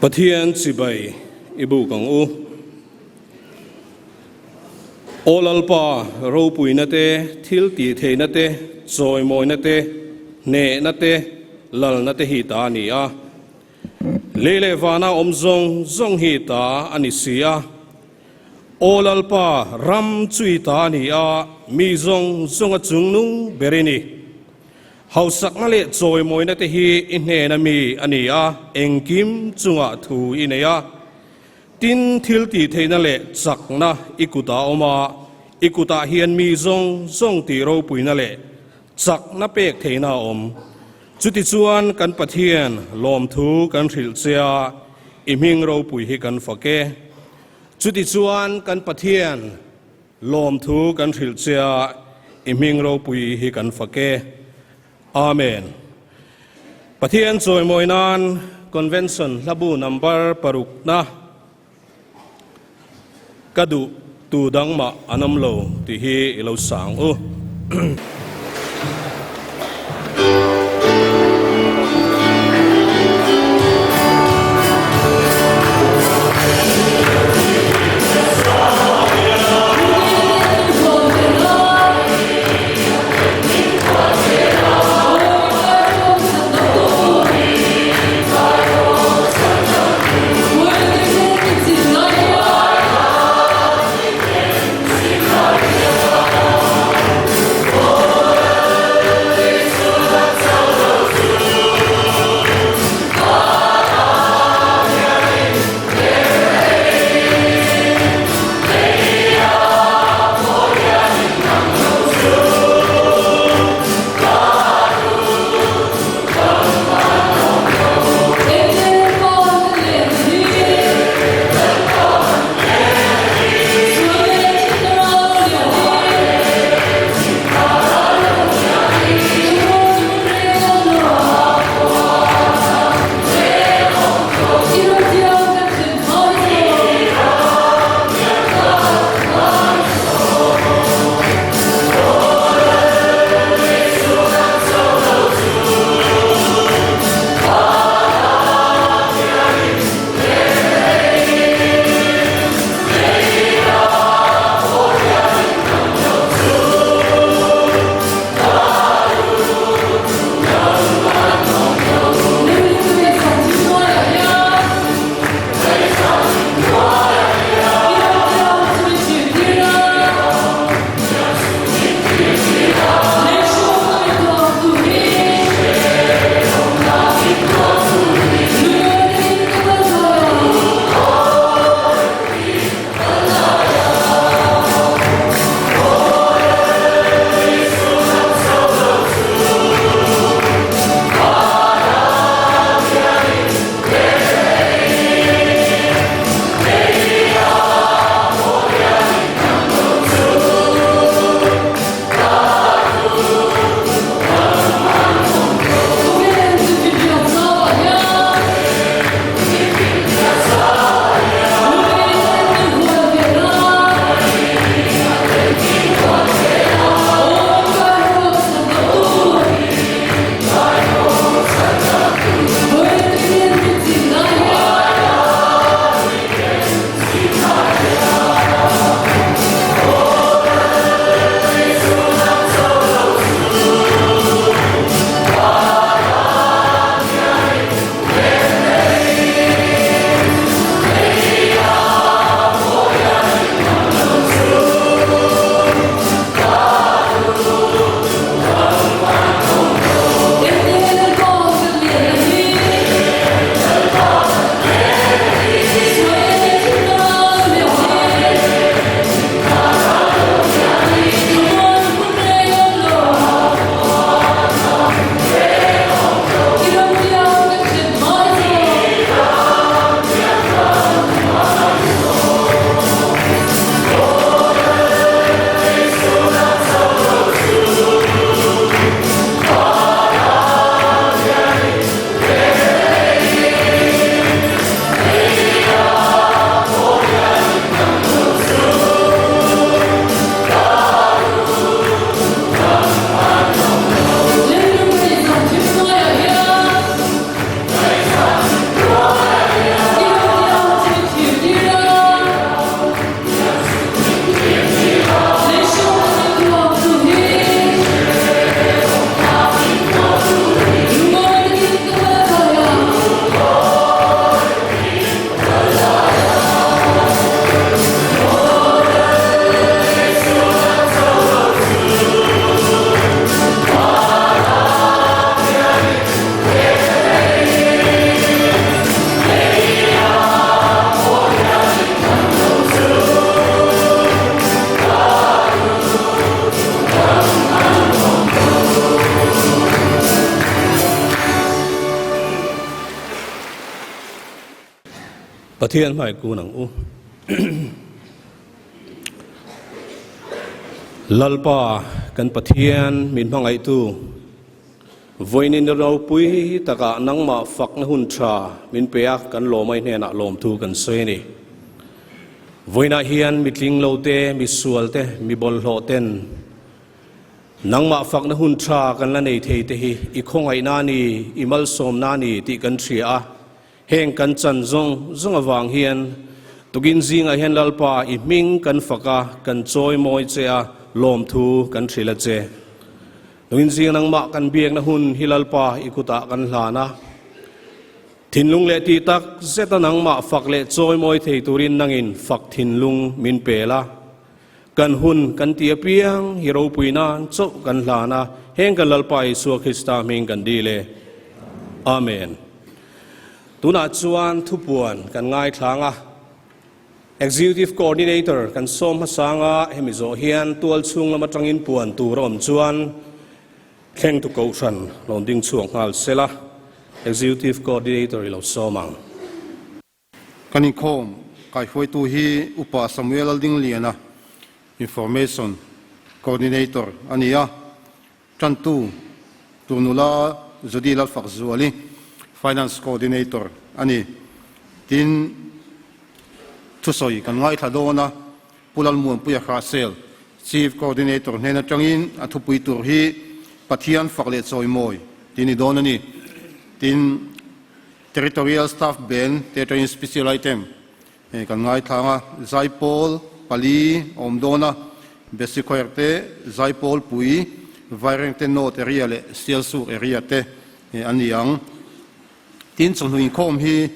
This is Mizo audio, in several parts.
Pathian chibai i buk ang u. Aw Lalpa, ropuina te, thil tih theihna te, chawimawina te, hnehna te, lalna te hi ta a ni a. Lei leh vana awm zawng zawng hi ta a ni si a. Aw Lalpa, ram chu i ta a ni a, mi zawng zawnga chungnung ber i ni. Hausakna leh chawimawina te hi i hnena mi a ni a, engkim chungah thu i nei a. Tin, thil tih theihna leh chakna i kutah a awm a, i kutah hian mi zawng zawng tih ropuina leh chakna pek theihna a awm. Chutichuan kan Pathian lawmthu kan hrilh che a, i hming ropui hi kan fak e. Chutichuan kan Pathian. Lawmthu kan hrilh che a, i hming ropui hi kan fak e. Amen. Pathian chawimawi nan Convention hlabu number parukna ka duh tu dang mah an awm lo tih hi i lo sang u. Pathian hmai kun ang u. Lalpa kan Pathian min hmangaihtu, vawiin ni ropui takah nangmah fakna hun tha min pe a, kan lawmai hnenah lawmthu kan sawi a ni. Vawiinah hian mitling lo te, misual te, mi bawlhhlawh ten Nangmah fakna hun tha kan la nei thei te hi i khawngaihna a ni, i malsawmna a ni tih kan hria a. Heng kan chan zawng zawng avang hian tukin zingah hian Lalpa i hming kan fak a, kan chawi mawi che a, lawmthu kan hrilh a che. Tukin zing nangmah kan biakna hun hi Lalpa i kutah kan hlan a. Thinlung leh tih tak zeta nangmah fak leh chawi mawi thei turin nangin fak thinlung min pel a. Kan hun kan ti apiang hi ropui nan chauh kan hlan a, heng kan Lalpa Isua Krista hming kan dil e. Amen. Tunah chuan thupuan kan ngaithlang a, Executive Coordinator kan sawm hmasang a, hemi zawh hian tual chhung lam atangin puan tur a awm chuan thlengtu kohhran rawn ding chhuak nghal sela, Executive Coordinator i lo sawm ang. Kan inkhawm kaihruaitu hi Upa Samuel Laldingliana, Information Coordinator a ni a, tantu tur nula Judy Lalfakzuali, Finance Coordinator a ni. Tin, thusawi kan ngaithla dawn a, Pu Lalmuanpuia Hrahsel, Chief Coordinator hnen atangin a thupui tur hi Pathian fak leh chawimawi tih ni dawn a ni. Tin, Territorial Staff Band te atangin Special Item kan ngaithlang a, Zaipawl pali a awm dawn a, Besichoir te, Zaipawl pui, Vairengte North Area leh Sialsuk Area te an ni ang. Tin, chawhnu inkhawm hi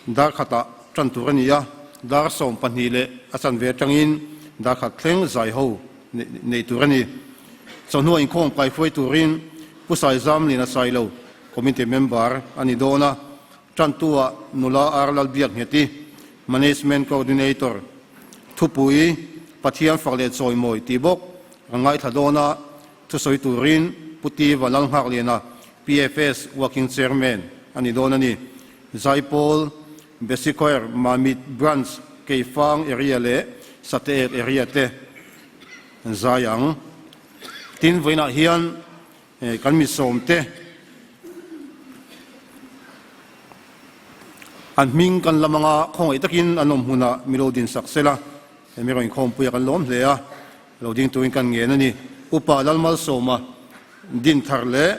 dar khatah tan tur a ni a, dar 12 leh a chanve atangin dar khat thleng zai ho nei tur a ni. Chawhnu inkhawm kaihruai turin Pu Saizamlin a sai lo. Committee member a ni dawn a, tantu-ah nula Ar Lalbiakngheti, Management Coordinator, thupui Pathian fak leh chawimawi tih bawk kan ngaithla dawn a, thusawi turin Pu Ti Vanlalnghakliana, PFS Working Chairman a ni dawn a ni. Zaipawl, Besichoir, Mamit Branch, Keifang Area leh Sateek Area te an zai ang. Tin, vawiinah hian Kan mi sawmte an hming kan lam anga khawngaih takin an awm hmunah mi lo din sak sela, he mi rawn inkhawmpuia kan lawm hle a, lo ding turin kan ngen a ni. Upa Lalmalsawma din thar leh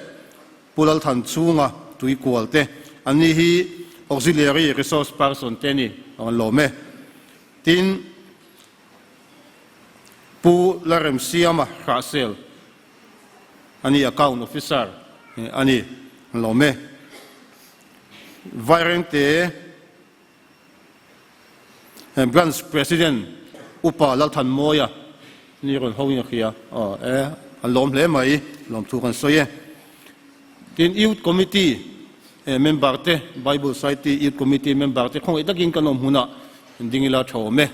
Pu Lalthan chhunga tuikual te, anni hi Auxiliary Resource Person te ni ang an lawm e. Tin, Pu Laremsiama Hrahsel a ni, Account Officer a ni, an lawm e. Vairengte Branch President Upa Lalthanmawia ni rawn ho in a hria, aw e, an lawm hle mai, lawmthu kan sawi e. Tin, Youth Committee member te, Bible Society Youth Committee member te khawngaih takin kan awm hmunah ding ila tha awm e.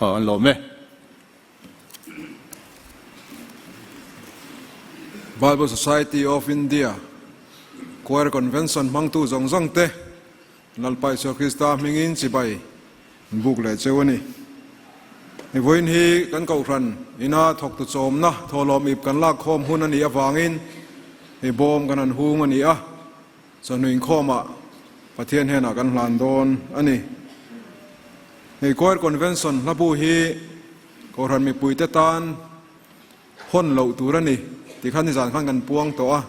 Aw an lawm e. Bible Society of India Choir Convention hmangtu zawng zawng te Lalpa Isua Krista hmingin chibai an buk leh cheu a ni. Hei vawiin hi kan kohhran ina thawktu chawmna thawhlawm ip kan lak khawm hun a nih avangin hei bawm kan han hung a ni a. Chawhnu inkhawmah Pathian hnenah kan hlan dawn a ni. Hei Choir Convention hlabu hi Kohhran mipuite tan hawn loh tur a ni tih kha nizan khan kan puang tawh a,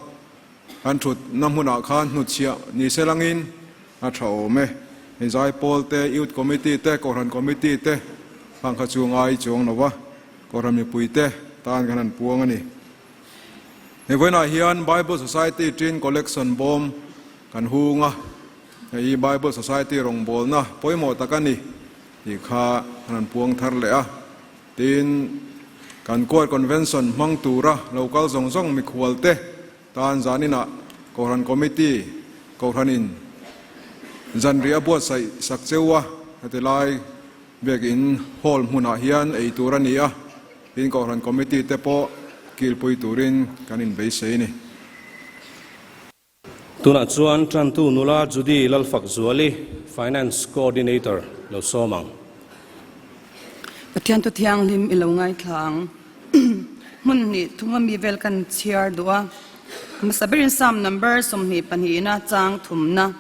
kan thutna hmunah khan hnutchhiah ni se langin a tha awm e. Hei Zaipawl te, Youth Committee te, Kohhran Committee te hang kha chu ngai chuang lo va, Kohhran mipuite tan kan han puang a ni. He vawiinah hian Bible Society Tin Collection bawm kan hung a, hei hi Bible Society rawngbawlna pawimawh tak a ni tih kha an han puang thar leh a. Tin, kan Choir Convention hmang tura lo kal zawng zawng mikhualte tan zaninah Kohhran Committee Kohhranin zanriah a buatsaih sak cheu a, heti lai biakin hall hmunah hian ei tur a ni a. Tin, Kohhran Committee te pawh kilpui turin kan inbeisei a ni. Tunah chuan Tantu nula Judy Lalfakzuali, Finance Coordinator lo sawm ang. Pathian thu thianghlim i lo ngaithla ang. Hmun hnih thuma mi vel kan chhiar duh a. Hmasa berin Psalm number 22 na chang thumna.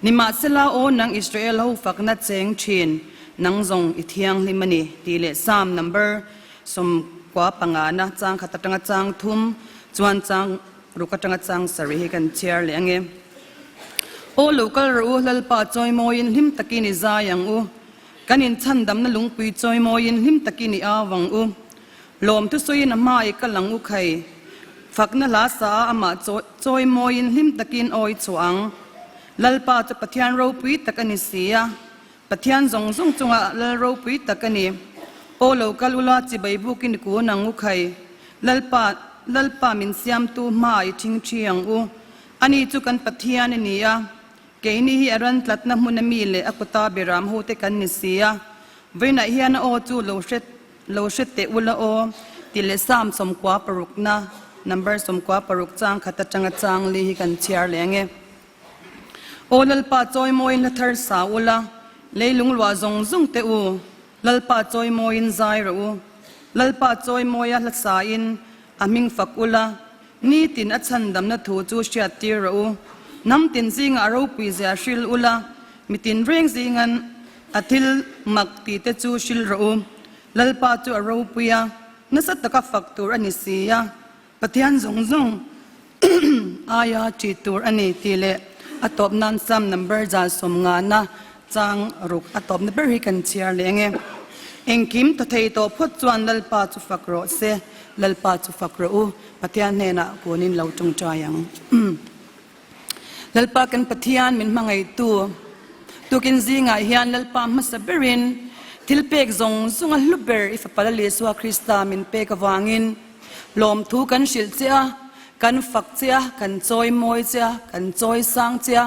Nimahsela aw nang Israel ho fakna cheng thin, nang zawng i thianghlim a ni tih leh Psalm number 95 na chang khat atanga chang thum chuan chang Ruk atanga chang sarih hi kan chhiar leh ange. Aw lo kal rawh u, Lalpa chawimawiin hlim takin i zai ang u. Kan inchhandamna lungpui chawimawiin hlim takin i au ang u. Lawmthu sawiin a hma i kal ang u khai. Fakna hla sa a amah chawimawiin hlim takin awi chhuah ang. Lalpa chu Pathian ropui tak a ni si a. Pathian zawng zawng chungah Lal ropui tak a ni. Aw lo kal ula chibai bukin i kun ang u khai. Lalpa, Lalpa min siamtu hma i thingthi ang u. Ani chu kan Pathian a ni a, keini hi a ran tlatna hmun a mi leh a kuta biram hote kan ni si a. Vawiinah hian a aw chu lo hre lo hre teh ula aw ti leh Psalm 96 na number 96 chang khat atanga chang li hi kan chhiar leh ang e. Aw Lalpa chawimawiin hla thar sa ula, leilung luah zawng zawng teh u, Lalpa chawimawiin zai rawh u. Lalpa chawimawia hla sain a hming fak ula, nitin a chhandamna thu chu hriattir rawh u. Hnam tin zingah a ropui zia hril ula, mitin reng zingan a thil mak tih te chu hril rawh u. Lalpa chu a ropui a, nasa taka fak tur a ni si a. Pathian zawng zawng aia ṭih tur a ni tih leh a tawp nan Psalm number 150 chang ruk a tawpna ber hi kan chhiar leh ang e. Engkim thaw thei tawh phawt chuan Lalpa chu fak rawh se, Lalpa chu fak rawh u, Pathian hnenah kunin lo ṭawngṭai ang. Lalpa kan Pathian min hmangaihtu tukin zingah hian Lalpa hmasa berin thil pek zawng zawng a hlu ber i Fapa Lal Isua Krista min pek avangin Lawmthu kan hrilh che a, kan fak che a, kan chawi mawi che a, kan chawi sang che a.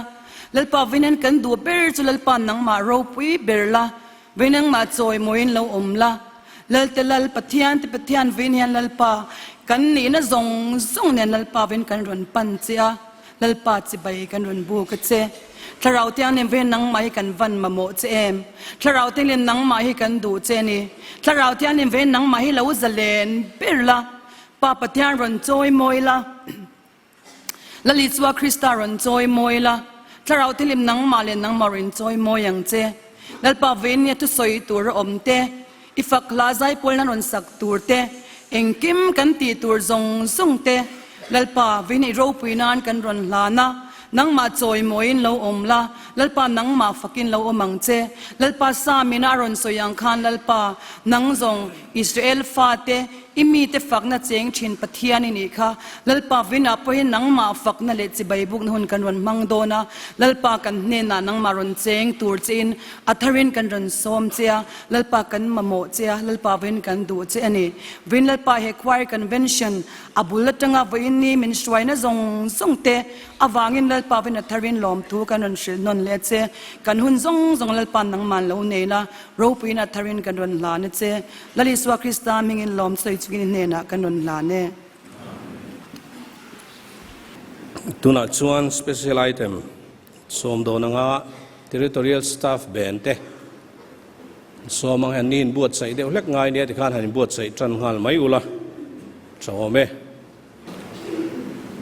Lalpa vawiin kan duh ber chu Lalpa nangmah ropui ber la, vawiin nangmah chawi mawiin lo awm la. Lalte Lal, Pathian te Pathian vawiin hian Lalpa kan nihna zawng zawng nen Lalpa vawiin kan rawn pan che a. Lalpa chibai kan rawn buk a che. Thlarau Thianghlim ve nangmah hi kan van mamawh che em? Thlarau Thianghlim nangmah hi kan duh che a ni. Thlarau Thianghlim ve nangmah hi lo zalen ber la, Pa Pathian rawn chawi mawi la, Lal Isua Krista rawn chawi mawi la, Thlarau Thianghlim nangmah leh nangmah rawn chawi mawi ang che. Lalpa vawiin nia thusawi tur a awm te, i fak hla zaipawl nan rawn sak tur te, engkim kan tih tur zawng zawng te, Lalpa, vin i ropui nan kan rawn hlan a, nangmah chawimawiin lo awm la, Lalpa nangmah fakin lo awm ang che. Lalpa Psalm in a rawn sawi ang khan Lalpa, nang zawng Israel fate, i mite fakna cheng thin Pathian i nih kha. Lalpa vinah pawhin nangmah fakna leh chibai bukna hun kan rawn hmang dawn a, Lalpa kan hnenah nangmah rawn cheng tur chein a tharin kan rawn sawm che a, Lalpa kan mamawh che a, Lalpa vawiin kan duh che a ni. Vawiin Lalpa he Choir Convention a bul atanga vawiin ni min hruaina zawng zawng te avangin Lalpa vawiin a tharin lawmthu kan rawn hrilh nawn leh che. Kan hun zawng zawng Lalpa nangman lo nei la, ropuiin a tharin kan rawn hlan a che. Lal Isua Krista hmingin lawm sawi chungin i hnenah kan rawn hlan e. Tunah chuan Special Item Sawm dawn anga Territorial Staff Band te sawm ang hian ni inbuatsaih deuh hlek ngai nia tikhan han inbuatsaih tan nghal mai ula tha awm e.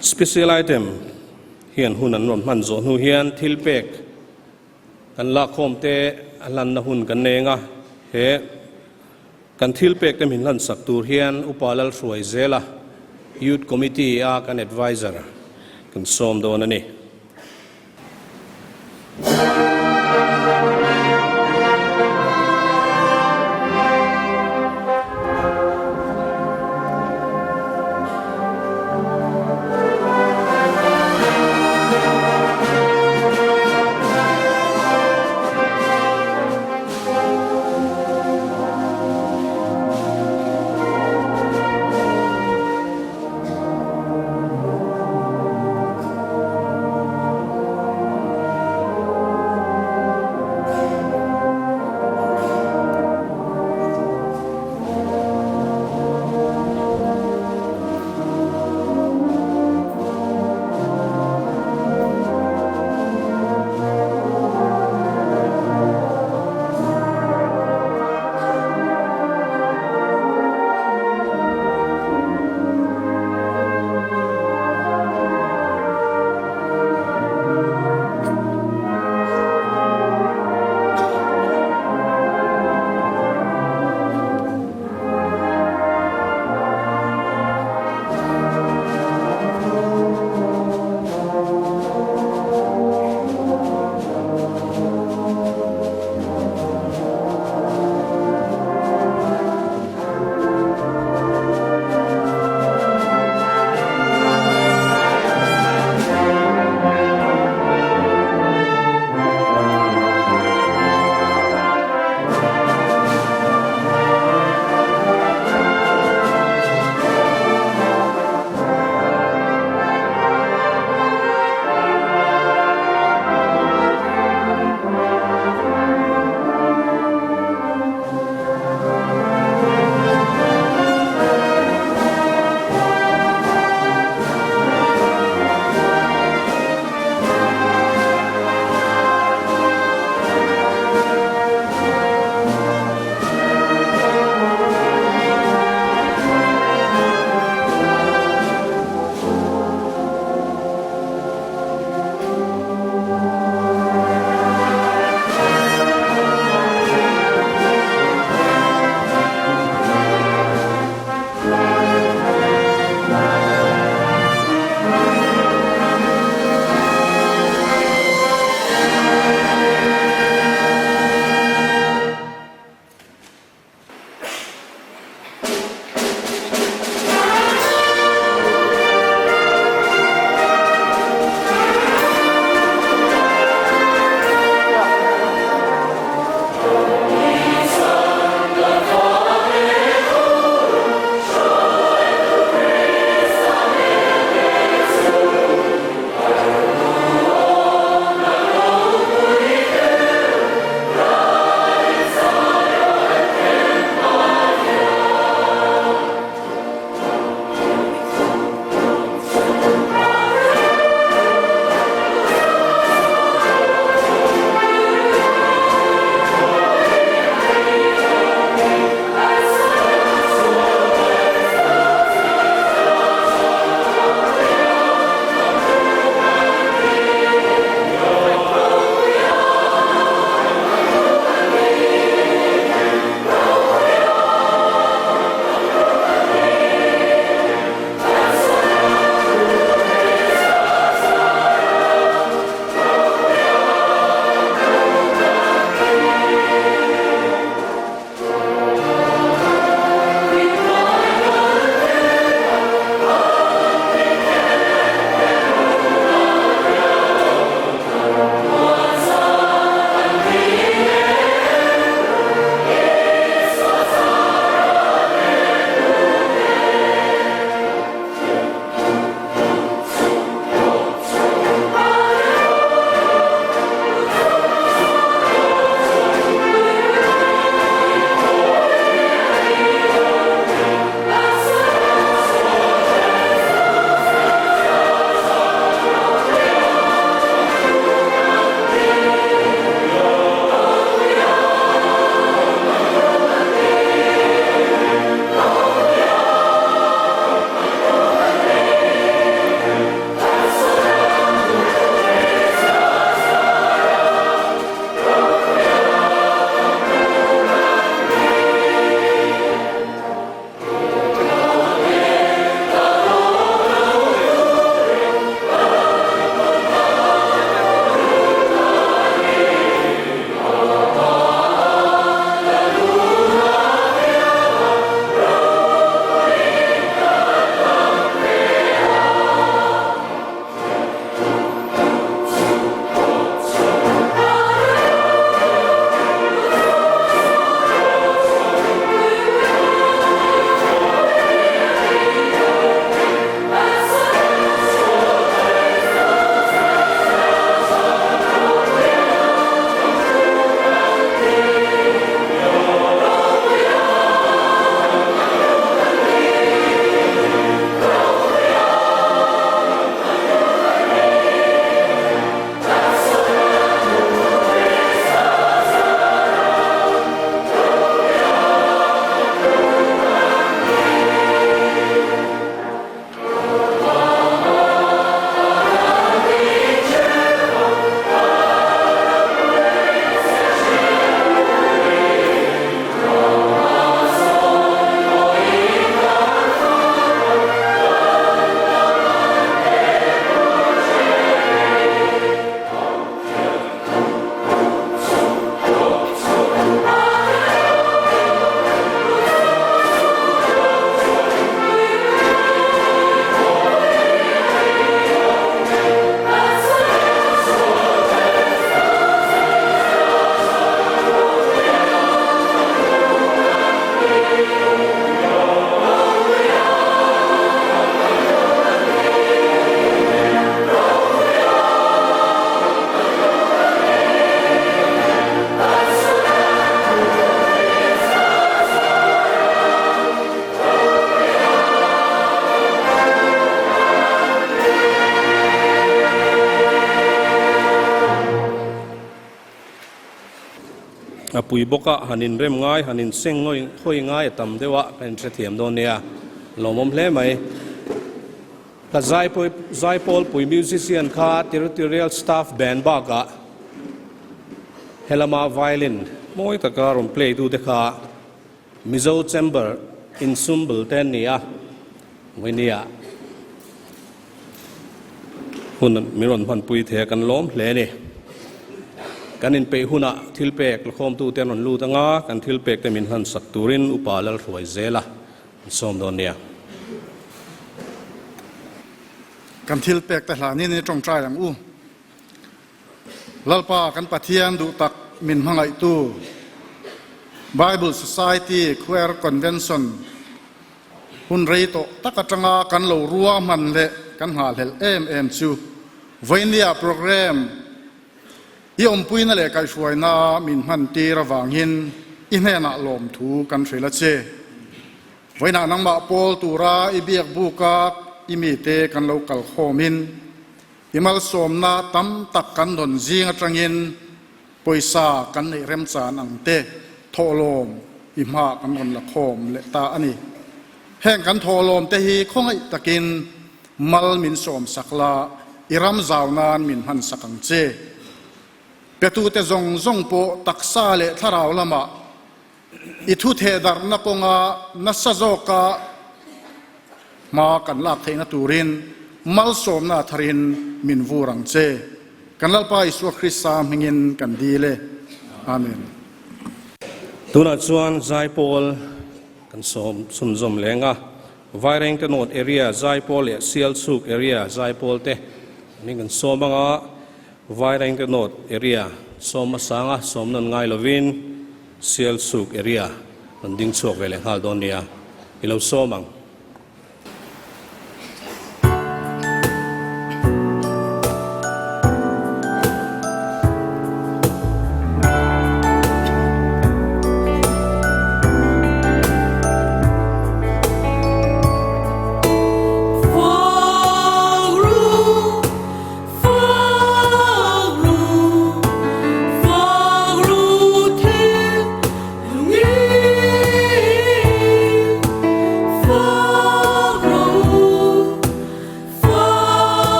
Special Item hian hun an rawn hman zawh hnu hian thil pek kan lakkhawm te a hlanna hun kan nei anga he kan thil pek te min hlansak tur hian Upa Lalhruai zela Youth Committee a kan Adviser kan sawm dawn a ni. A pui bawk a, han inrem ngai, han inseng hawi ngai a tam deuh a, ka inhrethiam dawn nia. Lawmawm hle mai. Ka Zaipawlpui musician kha Territorial Staff Band bakah helama violin mawi taka rawn play tute kha Mizo Chamber Ensemble te an ni a, vawinia hun min rawn hmanpui thei a, kan lawm hle a ni. Kan inpeih hunah thilpek lakhawmtute an rawn lut anga kan thilpek te min hlansak turin Upa Lalhruai zela An sawm dawn nia. Kan thil pek te hlanin i tawngtai ang u. Lalpa kan Pathian duh tak min hmangaihtu Bible Society Choir Convention hun rei tawh tak atanga kan lo rua hman leh kan nghahhlelh em em chu vawinia program I awmpuina leh kaihhruaina min hmantir avangin i hnenah lawmthu kan hrilh a che. Vawiinah nangmah pawl tura i biak buka i mite kan lo kal khawmin i malsawmna tam tak kan dawn zing atangin pawisa kan neih remchan ang te thawhlawm i hma kan rawn la khawm leh ta a ni. Heng kan thawhlawm te hi khawngaih takin Mal min sawmsak la, i ram zau nan min hmansak ang che. Petute zawng zawng pawh taksa leh thlarau lamah i thu thehdarhna kawnga nasa zawka hma kan lak theihna turin malsawmna tharin min vur ang che. Kan Lalpa Isua Krista hmingin kan dil e. Amen. Tunah chuan Zaipawl kan sawm chhunzawm leng a. Vairengte North Area Zaipawl leh Sialchhuk Area Zaipawl te an in kan sawm ang a, Vairengte North Area sawm hmasa anga sawm nawn ngai lovin Sialchhuk Area an ding chhuak ve leh nghal dawn nia, i lo sawm ang.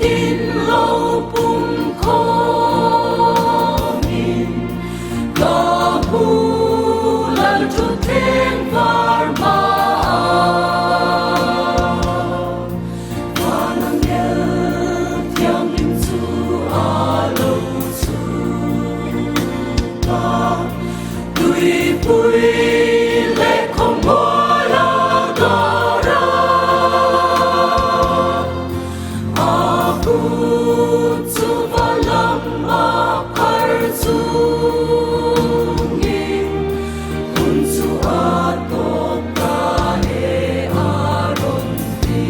tin lo pum khawmin ka hmu lal thutthleng var hmaah. Van angel thianghlim chu a lo chhuk a, tuipui leh khawmual a kar a, a kut chu va lam a phar chungin hun chu a tawp ta e a rawn ti.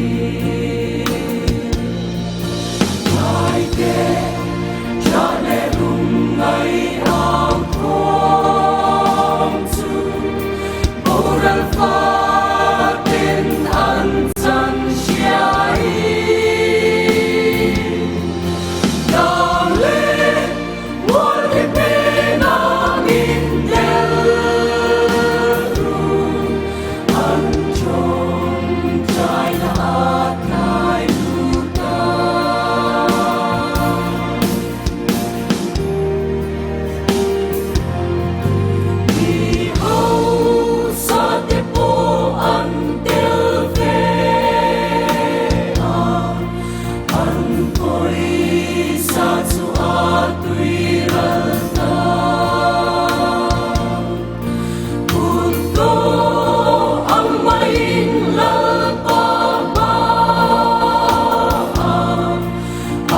Ngaite tha leh rum ngai au thawm chu boral faten an chan hriain tlang leh mual te hnenah in tel ru an tawngtaina a tlai lut a. Mi hausa te pawh an tel ve a, an pawisa chu a tui ral ta. Kut tawh ang maiin Lalpa hmaah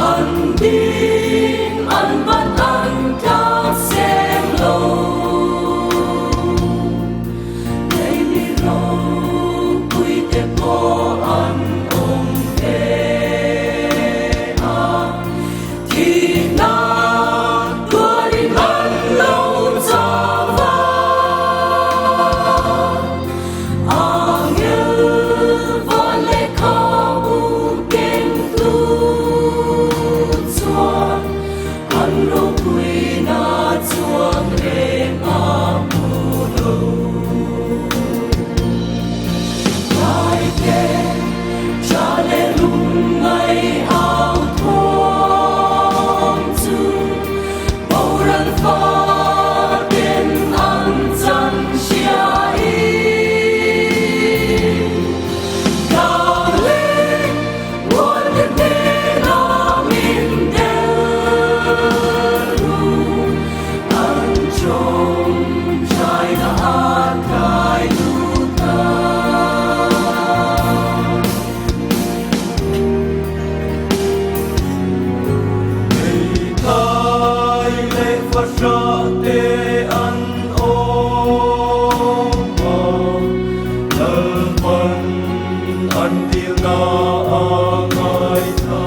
an ding, an bat an tlak seng lo. Lei mi ropui te pawh an awm ve a, thihna tuarin an lo chau va. Angel van lehkhabu kengtu chuan an ropuina chuan reng a hmu lo. Ngaite tha leh lungngai au thawm chu boral faten an chan hriain tlang leh mual te hnenah min tel ru an tawngtaina a tlai lut a. Hmeithai leh fahrah te an awm a, Lalpan an dilna a ngaithla.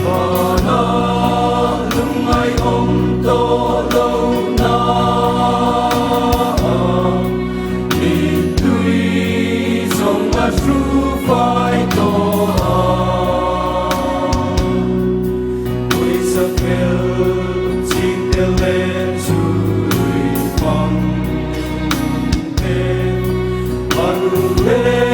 Vanah lungngai awm tawh lohna mittui zawng a hru fai tawh a. Pawisa fel chingte leh chhui pang te an le.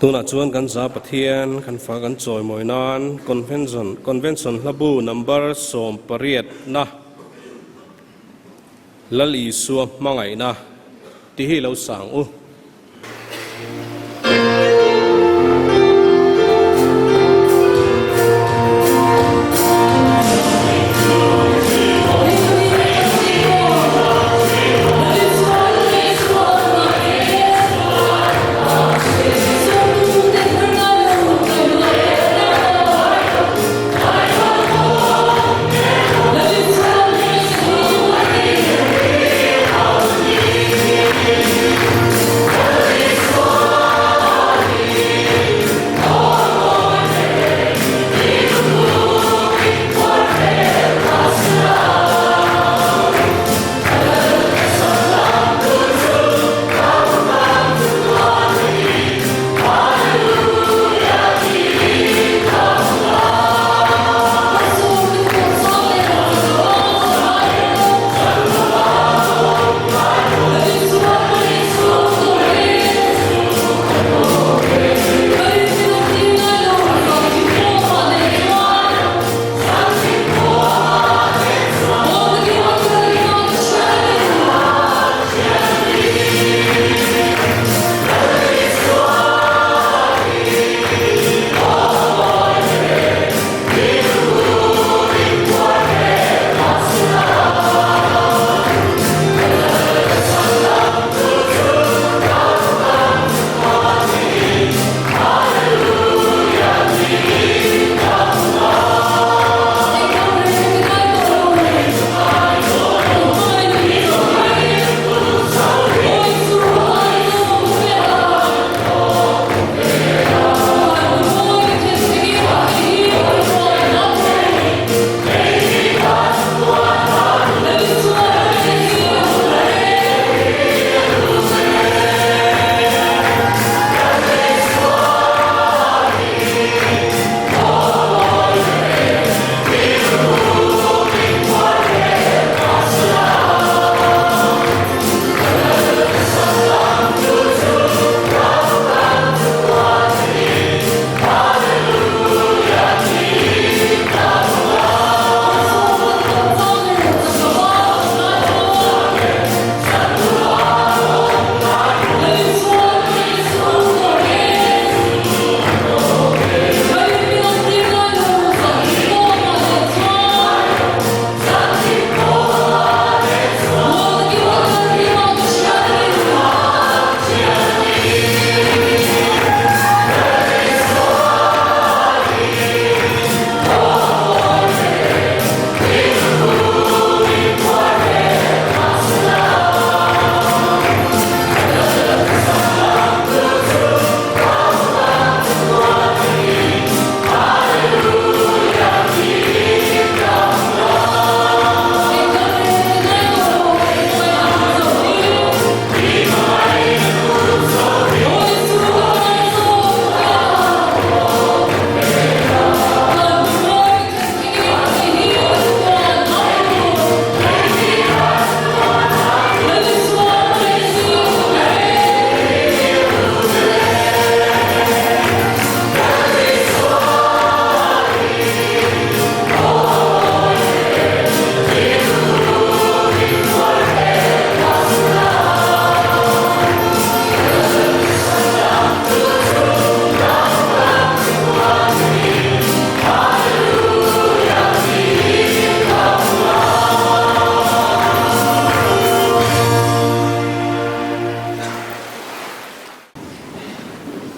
Tunah chuan kan za Pathian kan fa kan chawimawi nan Convention Convention hlabu number 18 na Lal Isua hmangaihna tih hi lo sang u.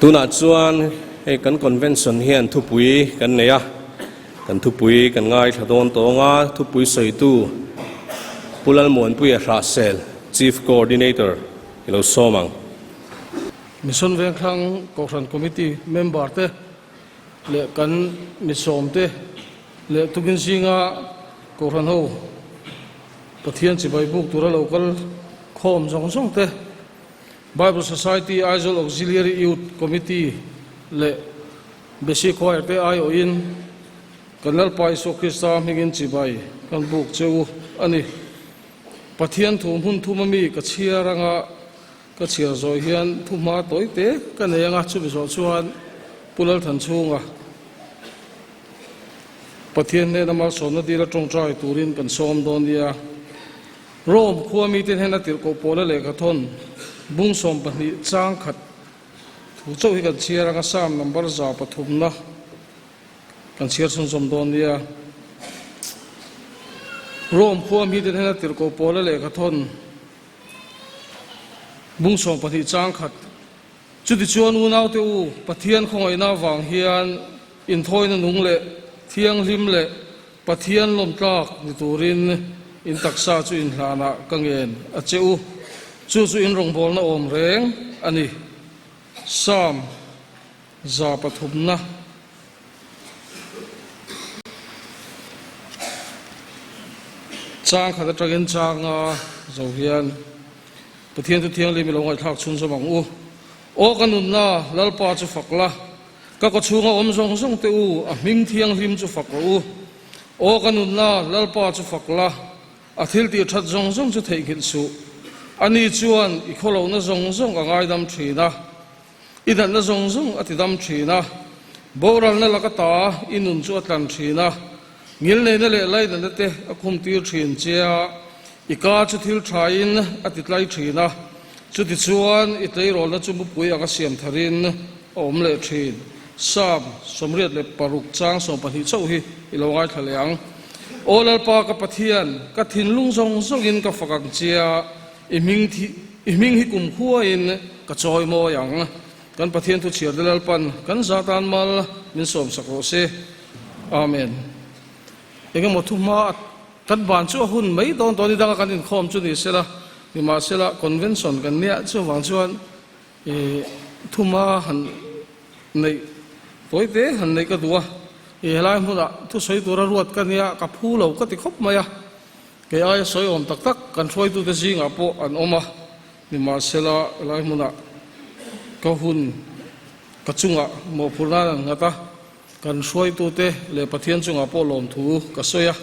Tunah chuan hei kan convention hian thupui kan nei a, kan thupui kan ngaithla dawn tawng a, thupui sawitu Pu Lalmuanpuia Hrahsel, Chief Coordinator i lo sawm ang. Mission Vengthlang Kohhran Committee member te leh kan misawm te leh tukin zinga Kohhran ho Pathian chibai buk tura lo kal khawm zawng zawng te, Bible Society Aizawl Auxiliary Youth Committee leh Besi Choir te aiawhin kan Lalpa Isua Krista hmingin chibai kan buk che u a ni. Pathian thu hmun thum ami ka chhiar anga. Ka chhiar zawh hian thuhma tawi te ka nei anga chumi zawh chuan Pu Lalthanchhunga Pathian hnena malsawmna dila tawngtai turin kan sawm dawn nia. Rome khua mite hnena tirhkoh pawla lehkhathawn bung 12 chang khat thu chauh hi kan chhiar anga Psalm number 103 na kan chhiar chhunzawm dawn nia. Rome khua mite hnena tirhkoh pawla lehkhathawn Bung 12 chang khat. Chutichuan unaute u, Pathian khawngaihna avang hian inthawina nung leh thianghlim leh Pathian lawmtlak ni turin in taksa chu inhlanah ka ngen a che u. Chu chu in rawngbawlna awm reng a ni. Psalm 103 na. Chang khat atangin changa zo hian Pathian chu thianghlim i lo ngaihthlak chhunzawm ang u. Aw ka nunna, Lalpa chu fak la, ka kawchhunga awm zawng zawng te u, a hming thianghlim chu fak rawh u. Aw ka nunna, Lalpa chu fak la, a thil tih that zawng zawng chu theihnghilh suh. Ani chuan i khawlohna zawng zawng a ngaidam thin a. I natna zawng zawng a ti dam thin a, boralna laka ta i nun chu a tlan thin a, ngilneihna leh lainatna te a khum tir thin che a, i ka chu thil thain a ti tlai thin a, chutichuan i tleirawlna chu mupui anga siam tharin a awm leh thin. Psalm 86 chang 12 chauh hi i lo ngaithla leh ang. Aw Lalpa ka Pathian, ka thinlung zawng zawngin ka fak ang che a, I hming thi, i hming hi kum khuain ka chawi mawi ang. Kan Pathian thu chhiar te Lalpan kan za tan mal min sawm sak rawh se. Amen. Engemaw thu hma kan ban chu a hun mai dawn dawn i danga kan inkhawm chu ni sela, nimahsela convention kan nia chuvang chuan i thu hma han neih tawi te han neih ka duh a. I helai hmunah thusawi tura ruat ka nia ka phu lo ka ti khawp mai a. Kei aia sawi awm tak tak kan hruaitute zingah pawh an awm a, nimahsela helai hmunah ka hun ka chungah mawhphurh nan an nghat a, kan hruaitute leh Pathian chungah pawh lawmthu ka sawi a.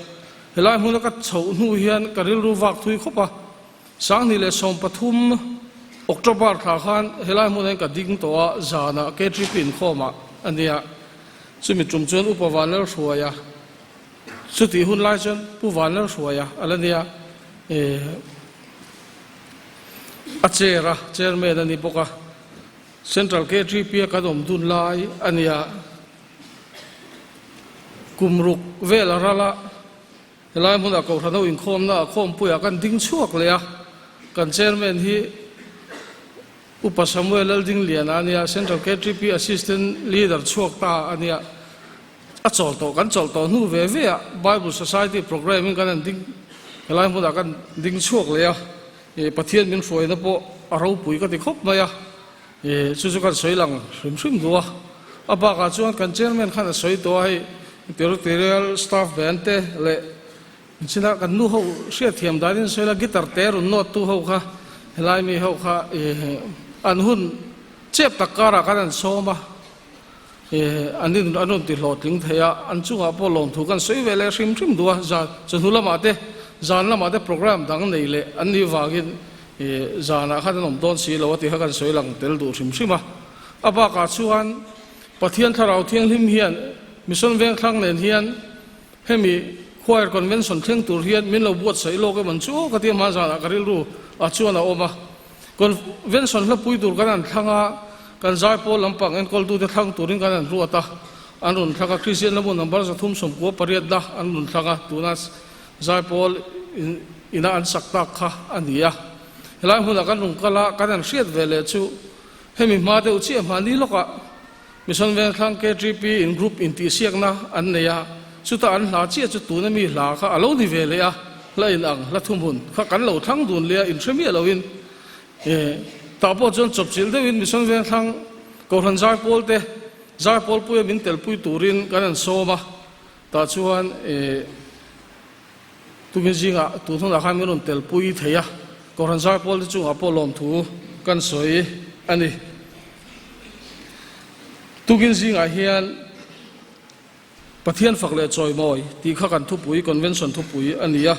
Helai hmuna ka chhoh hnu hian ka rilru vak thui khawp a, 2013 October thla khan helai hmunah hian ka ding tawh a, zanah KTP inkhawmah a nia, chumi tum chuan Upa Vanlalhruaia, Chutih hun lai chuan Pu Vanlalhruaia a la nia, a chair a, chairman a ni bawk a, Central KTP a kan awm dun lai a nia, kum ruk vel a ral a, helai hmunah Kohhran ho inkhawmna ah khawmpuiah kan ding chhuak leh a, kan chairman hi Upa Samuel Laldingliana a nia, Central KTP Assistant Leader chhuak ta a nia. A chawl tawh, kan chawlh tawh hnu ve ve ah Bible Society program in kan han ding, helai hmunah kan ding chhuak leh a, ih Pathian min hruaina pawh a ropui ka ti khawp mai a, ih chu chu kan sawi lang hrim hrim duh a. A bakah chuan kan chairman khan a sawi tawh a, hei territorial staff band te leh china kan nu ho hriatthiam danin sawi la guitar te rawn nawt tu ho kha helai mi ho kha ih an hun chep tak karah khan an sawm a. An in an rawn ti hlawhtling thei a, an chungah pawh lawmthu kan sawi ve leh hrim hrim duh a, zan chawhnu lamah te zan lamah te program dang nei leh an nih vangin zanah khan an awm dawn si lo a tih kha kan sawi lang tel duh hrim hrim a. A bakah chuan Pathian Thlarau Thianghlim hian Mission Vengthlang nen hian hemi Choir Convention thleng tur hian min lo buatsaih lawk em an chu aw ka ti a, hma zanah ka rilru ah chuan a awm a. Convention hlapui tur kan han thlang a, kan zaipawl lampang enkawltute thlang turin kan han ruat a, an rawn thlang a, Kristian lamu number 398 na an rawn thlang a, tuna zaipawl ina an sak tak kha a ni a. Helai hmunah kan rawn kal a, kan han hriat ve leh chu hemi hma deuh chiah hmahni lawkah Mission Vengthlang KTP in group intihsiakna an nei a, chutah an hla chiah chu tuna mi hla kha a lo ni ve leh a, hla in ang hla thuhmun kha kan lo thlang dun leh a, inhre miah loin tah pawh chuan chawpchilh deuhin Mission Vengthlang Kohhran Zaipawl te Zaipawl puia min telpui turin kan han sawm a, tah chuan tukin zingah tun hunah khan min rawn telpui thei a, Kohhran Zaipawl te chungah pawh lawmthu kan sawi a ni. Tukin zingah hian Pathian fak leh chawimawi tih kha kan thupui, convention thupui a ni a,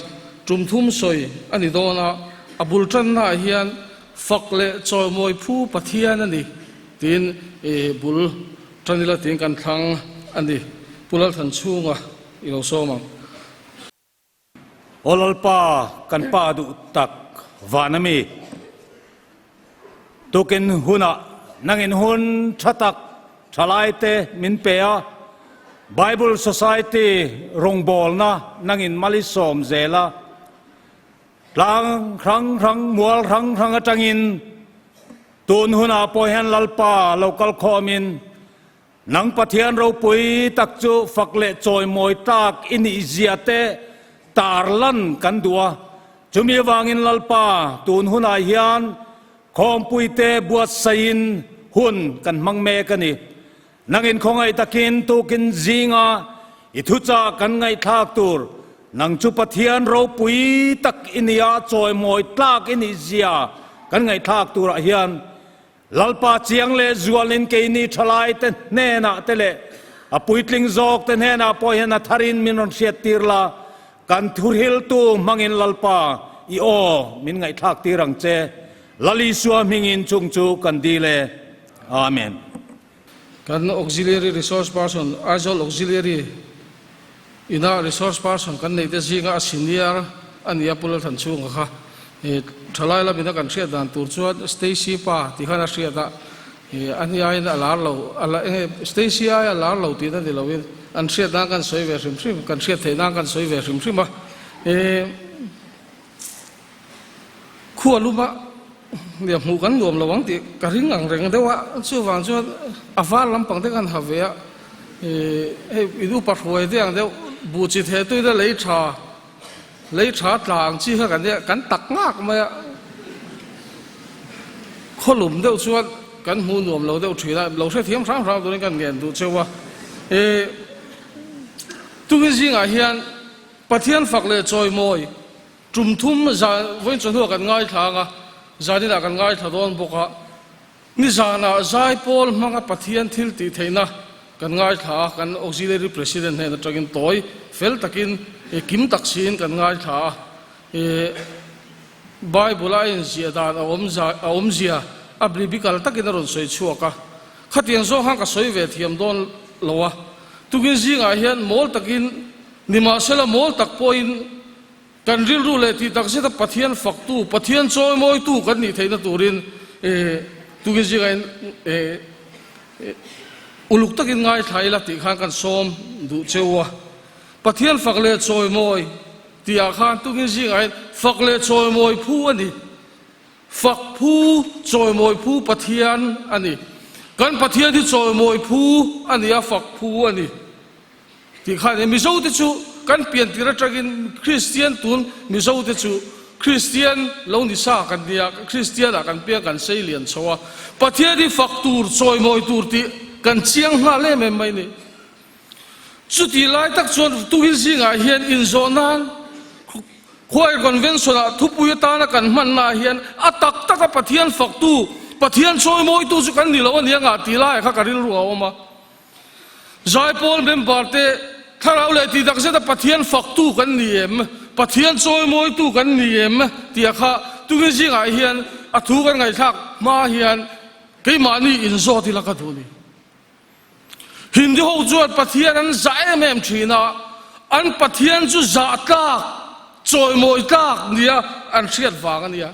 tum thum sawi a ni dawn a, a bul tannaah hian. Fak leh chawimawi phu Pathian a ni tiin bul tan ila tiin kan thlang a ni. Pu Lalthanchhunga i lo sawm ang. Aw Lalpa, kan Pa duh tak van a mi. Tukin hunah nangin hun tha tak thalaite min pe a, Bible Society rawngbawlna nangin mal i sawm zel a, Tlang hrang hrang, mual hrang hrang atangin tun hunah pawh hian Lalpa lo kal khawmin nang Pathian ropui tak chu fak leh chawimawi tlak i nih zia te tar lan kan duh a. Chumi avangin Lalpa tun hunah hian khawmpuite buatsaihin hun kan hmang mek a ni. Nangin khawngaih takin tukin zinga i thuchah kan ngaihthlak tur, nang chu Pathian ropui tak i nia, chawimawi tlak i nih zia kan ngaihthlak turah hian Lalpa chiang leh zualin keini thalaite hnenah te leh a puitling zawk te hnenah pawh hian a tharin min rawn hriat tir la, kan thuhriltu hmangin Lalpa i aw min ngaihthlak tir ang che. Lal Isua hmingin chung chu kan dil e. Amen. Kan Auxiliary Resource Person, Aizawl Auxiliary ina Resource Person kan neih te zinga a senior a ni a, Pu Lalthanchhunga kha thalai lamina kan hriat dan tur chuan Stacy pa tih khan a hriat a, a hniaiin a lar lo, a la enge Stacy aia lar lo tihna ni loin an hriat nan kan sawi ve hrim hrim, kan hriat theih nan kan sawi ve hrim hrim a. Khua luma nia hmuh kan nuam lo ang tih ka ring ang reng deuh a, chuvang chuan a var lampang te khan ha ve a, ih hei in upa hruai te ang deuh buh chi theh tuina lei tha lei tha tla ang chi kha kan nia kan tak ngak mai a, khaw lum deuh chuan kan hmuh nuam lo deuh thin a, lo hrethiam hram hram turin kan ngen duh cheu a, ih tungin zingah hian Pathian fak leh chawimawi tum thum zan vawiin chawhnuah kan ngaithla ang a, zaninah kan ngaithla dawn bawk a. Nizanah Zaipawl hmanga Pathian thil tih theihna kan ngaithla a, kan Auxiliary President hnen atangin tawi fel takin kim tak siin kan ngaithla a. Bible a inziah dan a awm a awmzia a biblical takin a rawn sawi chhuak a. Khatiang zawng khan ka sawi ve thiam dawn lo a, tukin zingah hian mawl takin Nimahsela mawl tak pawhin kan rilru leh tih tak zeta Pathian faktu, Pathian chawimawitu kan nih theihna turin tukin zingah in uluk takin ngaithla ila tih khan kan sawm duh cheu a. Pathian fak leh chawimawi tihah khan tukin zingah in fak leh chawimawi phu a ni. Fak phu, chawimawi phu Pathian a ni. Kan Pathian hi chawimawi phu a ni a, fak phu a ni. Tih kha a ni. Mizo te chu kan pian tir atangin Kristian tun Mizo te chu Kristian lo ni sa kan nia, Kristian ah kan piang kan sei lian chho a, Pathian hi fak tur, chawimawi tur tih kan chiang nghal em em mai ni. Chuti lai tak chuan tukin zingah hian inzawh nan Choir Convention ah thupui atana kan hmanna ah hian a tak taka Pathian faktu, Pathian chawimawitu chu kan ni lo a nia ngah tih laiah kha ka rilru a awm a. Zaipawl member te thlarau leh tih tak zeta Pathian faktu kan ni em, Pathian chawimawitu kan ni em tih a kha tungin zingah hian a thu kan ngaihthlak hma hian keimahni inzawt ila ka duh ni. Hindi ho chuan Pathian an zah em em thin a, an Pathian chu zah tlak, chawimawi tlak nia an hriat vang a nia.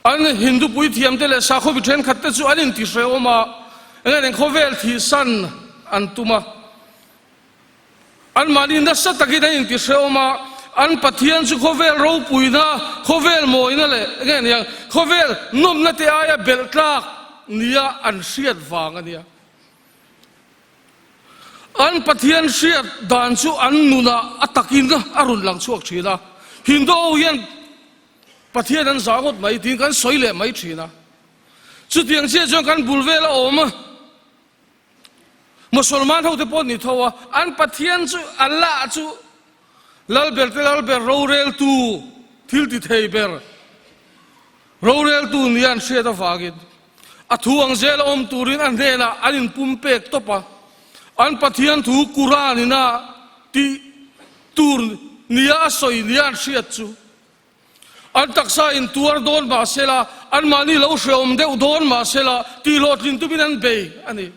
An Hindu puithiam te leh sakhaw mi thenkhat te chu an intihrehawm a, eng eng khawvel thihsan an tum a. Anmahni nasa takin an intihrehawm a, an Pathian chu khawvel ropuina, khawvel mawina leh eng eng nia, khawvel nawmna te aia belh tlak nia an hriat vang a nia. An Pathian hriat dan chu an nunah a takin a rawn lang chhuak thin a, Hindu ho hian Pathian an zah ngawt mai tiin kan sawi leh mai thin a. Chutiang chiah chuan kan bul vel a awm a, Musalman hote pawh ni tho a, an Pathian chu Allah chu Lalber te Lalber roreltu thil ti thei ber roreltu nia an hriat avangin a thu ang zel a awm turin a hnenah an inpumpek tawp a, an Pathian thu Quran ina tih tur nia a sawi nia an hriat chu. An taksa in tuar dawn mah sela, anmahni lo hreawm deuh dawn mah sela tihhlawhtlin tumin an bei a ni.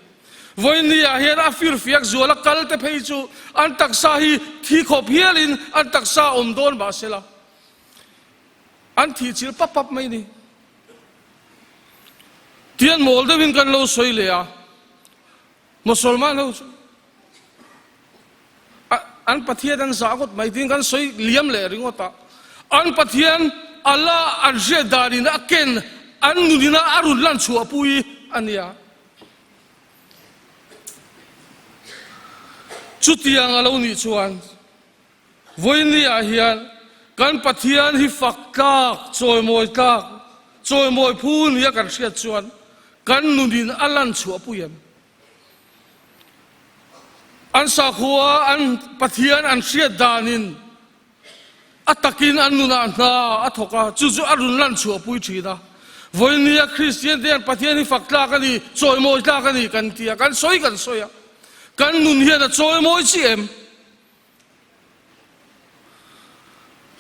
Vawiin ah hian a firfiak zuala kal te phei chu an taksa hi thi khawp hialin an taksa awm dawn mah sela an thih chilh pap pap mai ni. Tian mawl deuhin kan lo sawi leh a, Mosolman ho chu an Pathian an zah ngawt mai tiin kan sawi liam leh ringawt a, an Pathian Allah an hriat danin a ken an nunina a rawn lan chhuahpui a nia. Chutiang a lo nih chuan vawinia hian kan Pathian hi fak tlak, chawimawi tlak, chawimawi phu nia kan hriat chuan kan nunin a lan chhuahpui em? An sakhua an Pathian an hriat danin A takin an nunah hna a thawk a, chu chu a rawn lan chhuahpui thin a. Vawinia Kristian te hian Pathian hi fak tlak a ni, chawimawi tlak a ni kan ti a, kan sawi kan sawi a. Kan nun hian a chawimawi chiah em?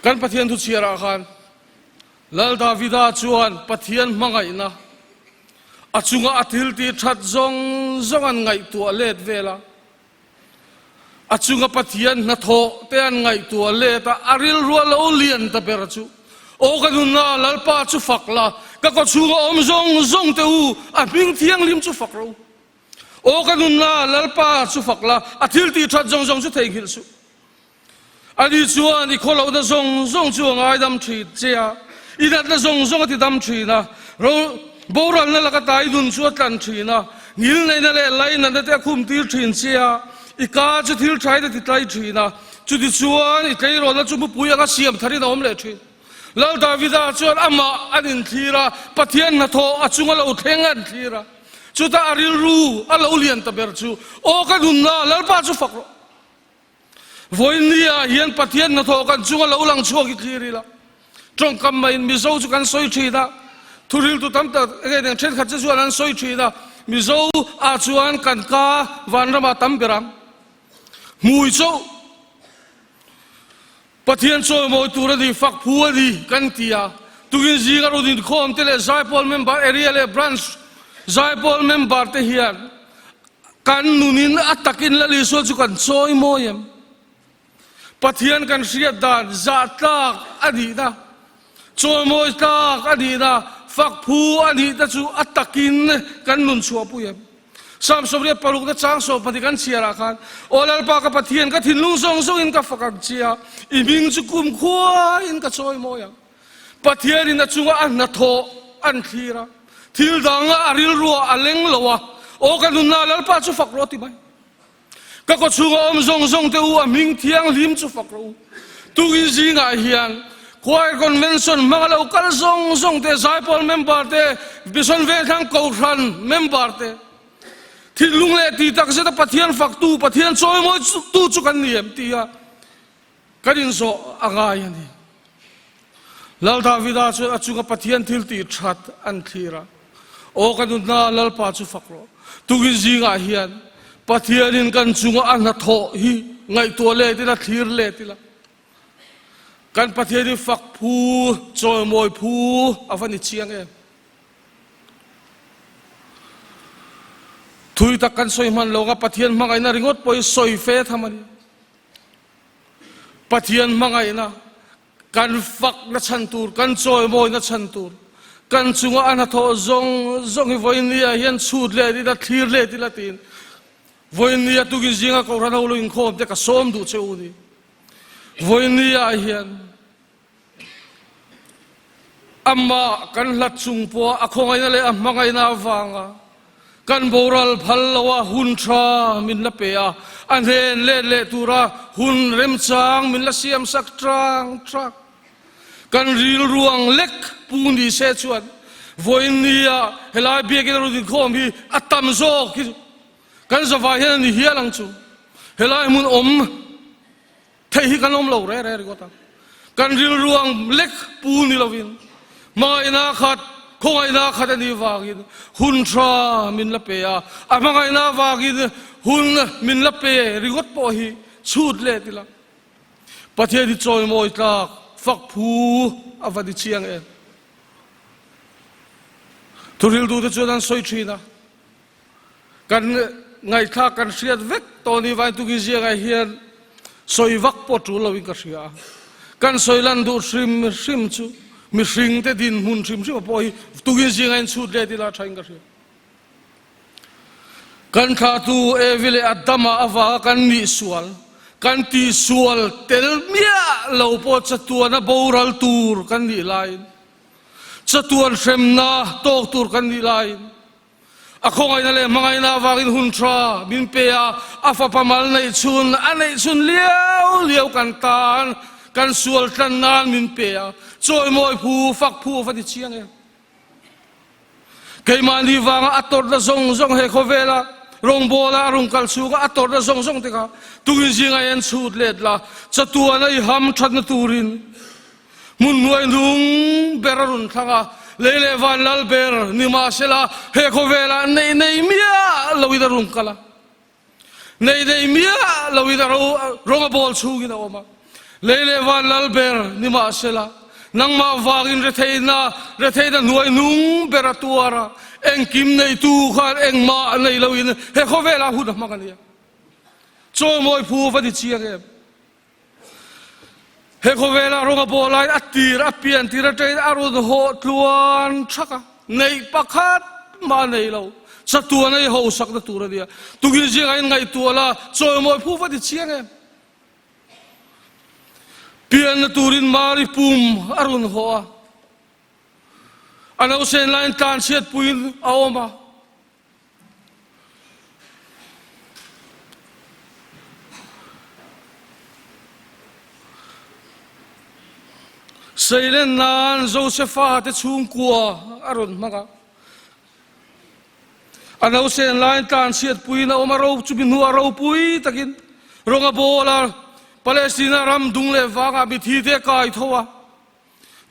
Kan Pathian thuchhiarah khan Lal Davida chuan Pathian hmangaihna a chunga a thiltih that zawng zawng an ngaihtuah let vel a. A chunga Pathian hnathawh te an ngaihtuah let a, a rilru a lo lian ta ber chu, Aw ka nunna, Lalpa chu fak la, ka kawchhunga awm zawng zawng te u, a hming thianghlim chu fak rawh u. Aw ka nunna, Lalpa chu fak la, a thil tih that zawng zawng chu theihnghilh suh. Ani chuan i khawlohna zawng zawng chu a ngaidam thin che a, i natna zawng zawng a ti dam thin a, ro boralna laka tai nun chu a tlan thin a, ngilneihna leh lainatna te a khum tir thin che a, i ka chu thil thain a ti tlai thin a, chutichuan i tleirawlna chu mupui anga siam tharin a awm leh thin. Lal Davida chuan amah an inthlir a, Pathian hnathawh a chunga lo thleng an thlir a, chutah a rilru a lo lian ta ber chu, Aw ka nunna, Lalpa chu fak rawh. Vawinia hian Pathian hnathawh kan chunga lo lang chhuak i thlir ila, tawngkam maiin Mizo chu kan sawi thin a, thuriltu tam tak enge eng thenkhat che chuan an sawi thin a, Mizo ah chuan kan ka vanramah tam ber ang. Hmui chauh Pathian chawimawi tur a ni, fak phu a ni kan ti a, tukin zinga rawn inkhawm te leh Zaipawl member area leh branch Zaipawl member te hian Kan nunin a takin Lal Isua chu kan chawi mawi em? Pathian kan hriat dan zah tlak a nihna, chawimawi tlak a nihna, fak phu a nihna chu a takin kan nun chhuahpui em? Psalm 86 na chang 12 kan chhiarah khan, Aw Lalpa ka Pathian, ka thinlung zawng zawngin ka fak ang che a, i hming chu kumkhuain ka chawimawi ang. Pathianin a chunga a hnathawh an thlir a, thil danga a rilruah a leng lo a, Aw ka nunna Lalpa chu fak rawh ti mai. Ka kawchhunga awm zawng zawng te u a hming thianghlim chu fak rawh u. Tukin zingah hian Choir Convention hmanga lo kal zawng zawng te, Zaipawl member te, Mission Vengthlang Kohhran member te, thinlung leh tih takzeta Pathian faktu, Pathian chawimawi tu chu kan ni em ti a, Kan inzawh a ngai a ni. Lal Davida chuan a chunga Pathian thil tih that an thlir a, Aw ka nunna Lalpa chu fak rawh. Tukin zingah hian Pathianin kan chunga a hnathawh hi ngaihtuah let ila, thlir let ila. Kan Pathian hi fak phu, chawimawi phu a va ni chiang em? Thui tak kan sawi hman lo nga Pathian hmangaihna ringawt pawh hi sawi fe tham a ni. Pathian hmangaihna kan fakna chhan tur, kan chawimawina chhan tur, kan chunga a hnathawh zawng zawng hi vawinia hian chhut let ila, thlir let ila tiin vawinia tukin zinga Kohhran ho lo inkhawm te ka sawm duh che u ni. Vawinia hian Amah kan hlat chung pawha a khawngaihna leh a hmangaihna avanga kan boral phal loa hun tha min la pe a, a hnen let leh tura hun remchang min la siam sak tang tang. Kan rilru ang lek pu ni se chuan vawiin nia helai biakinn a rawn inkhawm hi a tam zawk hi kan zavai hian a ni hial ang chu. Helai hmun awm Theih hi kan awm lo re re ringawt a, kan rilru ang lek pu ni lovin hmangaihna khat, khawngaihna khat a nih vangin hun tha min la pe a, a hmangaihna vangin hun min la pe ringawt pawh hi chhut let ila. Pathian hi chawimawi tlak. fak phu a va ni chiang em? Thuriltute chuan an sawi thin a, kan ngaihthlak kan hriat vek tawh ni vain tukin ziakah hian sawi vak pawh tul loin ka hria a. Kan sawi lan duh hrim hrim chu mihringte dinhmun hrim hrim a pawh hi tukin zingah inchhut let ila thain ka hria. Kan thlahtu Evi leh Adama avanga kan nih sual, kan tihsual tel miah lo pawh chatuana boral tur kan nih laiin, chatuan hremna tawk tur kan nih laiin, a khawngaihna leh hmangaihna avangin hun tha min pe a, a fapa mal neih chhun, a neih chhun liau liau kan tan, kan sual tlan nan min pe a, chawimawi phu, fak phu a va ti chiang em? Keimahni vanga a tawrhna zawng zawng he khawvela rawngbawla a rawn kal chhunga a tawrhna zawng zawng te kha tungin zingah hian chhut let la, chatuana i ham thatna turin hmun hnuai hnung ber a rawn thlang a, lei leh van lal ber ni mahsela he khawvelah neih nei miah loin a rawn kal a. Nei nei miah loin a rawng a bawl chhungin a awm a, lei leh van lal ber ni mahsela, nangmah vangin retheihna, retheihna hnuai nung ber a tuar a, engkim neitu khan engmah nei loin he khawvelah hun a hmang a nia. Chawimawi phu va ni chiang em? He khawvelah rawng a bawl laiin a tir a pian tir atangin a rawn haw tluan thak a, neih pakhat mah a nei lo. Chatuan a i hosakna tur a nia. Tukin zingah in ngaihtuah la, chawimawi phu va ti chiang em? Pianna turin Mari pum a rawn haw a, a nausen laiin tlanchhiatpuiin a awm a. Seilen nan Josefa te chhungkua a rawn hmang a. A nausen laiin tlanchhiatpuiin a awm a, ro chumi hnuah ropui takin rawng a bawl a, Palestina ram dung leh vangah mithi te a kai tho a.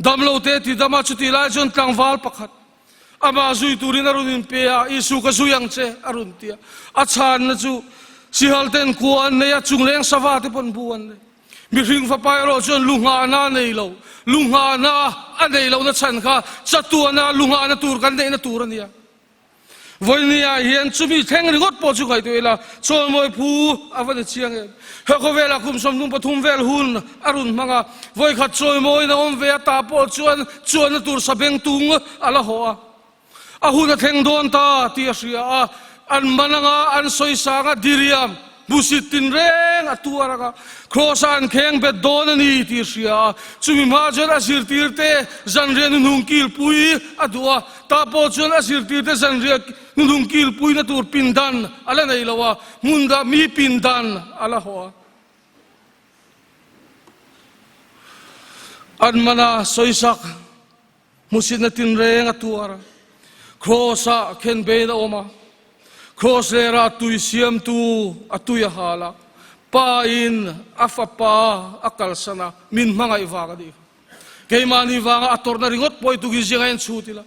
Damlo te ti dam a, chutih lai chuan tlangval pakhat amah zui turin a rawn inpe a, Isu ka zui ang che a rawn ti a. A chhanna chu sihal ten kua an nei a, chungleng sava te pawn bu an nei. Mihring fapa erawh chuan lu nghahna a nei lo, lu nghahna a neih lohna chhan kha chatuana lu nghahna tur kan neihna tur a nia. Vawinia hian chumi thleng ringawt pawh chu ngaihtuah ila, chawimawi phu a va ni chiang em? He khawvelah kum 33 vel hun a rawn hmang a, vawikhat chawimawiin a awm ve a, tah pawh chuan chuanna tur sabeng tung a la haw a. A hun a thleng dawn ta tih a hria a, an man anga an sawi sang a, diriam Hmusit tinreng a tuar ang a, Kraws-ah an kheng bet dawn a ni tih a hria a, chumi hma chuan a zirtirte zanriah nuhnung kilpui a duh a, tah pawh chuan a zirtirte zanriah nuhnung kilpuina tur pindan a la nei lo a, hmun dah mi pindan a la haw a. An mana sawisak Hmusitna tinreng a tuar a, Kraws-ah khenbein a awm a, Kraws lerah tui siamtu a tui a hal a, Pa-in a fapa a kalsan a, min hmangaih vang a nih kha. Keimahni vanga a tawrhna ringawt pawh i tukin zinga in chhut ila,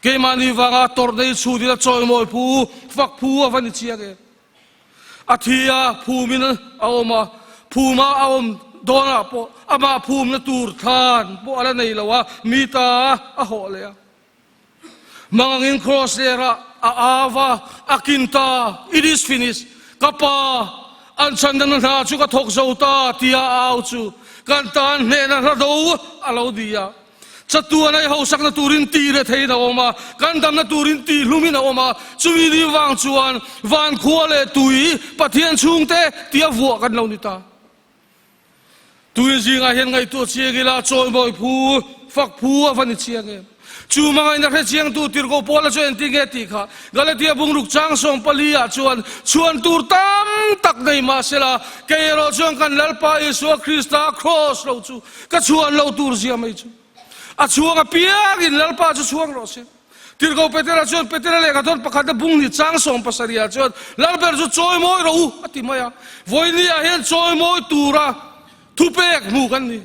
keimahni vanga a tawrhna i chhut ila chawimawi phu, fak phu a va ni chiang em? A thi a, phumin a awm a, phuma a awm dawnah pawh amah phumna tur thlan pawh a la nei lo a, mi ta a hawh leh a. Mangangin kraws lerah a au a, a kin ta, It is finished, ka pa, an chhandamna hna chu ka thawk zo ta, tia a au chu kan tan hnehna hla do a lo ni a. Chatuan a i hausakna turin tih leh theihin a awm a, kan damna turin tih hlumin a awm a, chumi ni vang chuan van khua leh tui Pathian chhungte tia vuah kan lo ni ta. Tuin zingah hian ngaihtuah chiang ila chawimawi phu, fak phu a va ni chiang em? Chu hmangaihna hre chiangtu tirhkoh Paula chu engtin nge tih kha Galatia bungruk chang 14 ah chuan chhuan tur tam tak nei mahsela kei erawh chuan kan Lalpa Isua Krista kraws lo chu Ka chhuan lo tur zia mai chu a chhuang apiangin Lalpa chu chhuang rawh se. Tirhkoh Petera chuan Petera lehkha thawn pakhatna bung ni chang 70 ah chuan Lalber chu chawimawi rawh u a ti mai a. Vawiini ah hian chawimawi tura thupek hmu kan ni.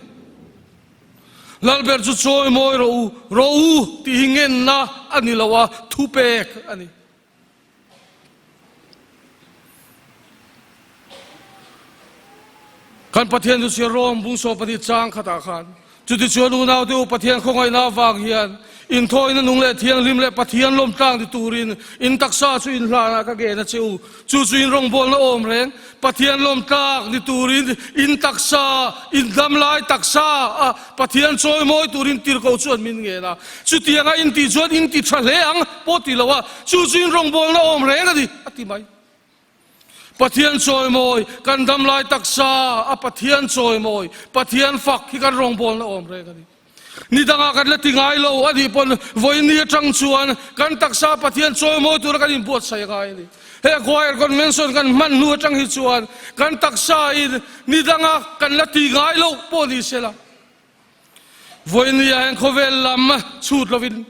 Lalber chu chawimawi rawh u, rawh u tih hi ngenna a ni lo a, thupek a ni. Kan Pathian chu chhiar rawng bung 12 chang khatah khan. Chutichuan unaute u Pathian khawngaihna avang hian inthawina nung leh thianghlim leh Pathian lawmtlang ti turin in taksa chu in hlanah ka gen a che u. Chu chu in rawngbawlna awm reng Pathian lawmtlak ni turin in taksa, in damlai taksa a Pathian chawimawi turin tirhkoh chuan min ngen a. Chutianga in tih chuan in ti tha hle ang pawh ti lo a, chu chu in rawngbawlna awm reng a ni, a ti mai. Pathian chawimawi, kan damlai taksa a Pathian chawimawi, Pathian fak hi kan rawngbawlna awm reng a ni. Ni dangah kan la ti ngai lo a nih pawn vawiin atang chuan kan taksa Pathian chawimawi tura kan inbuatsaih a ngai a ni. He Choir Convention kan hman hnu atang hi chuan kan taksa in ni danga kan la ti ngai lo pawh ni sela vawiin ah hian khawvel lam chhut lovin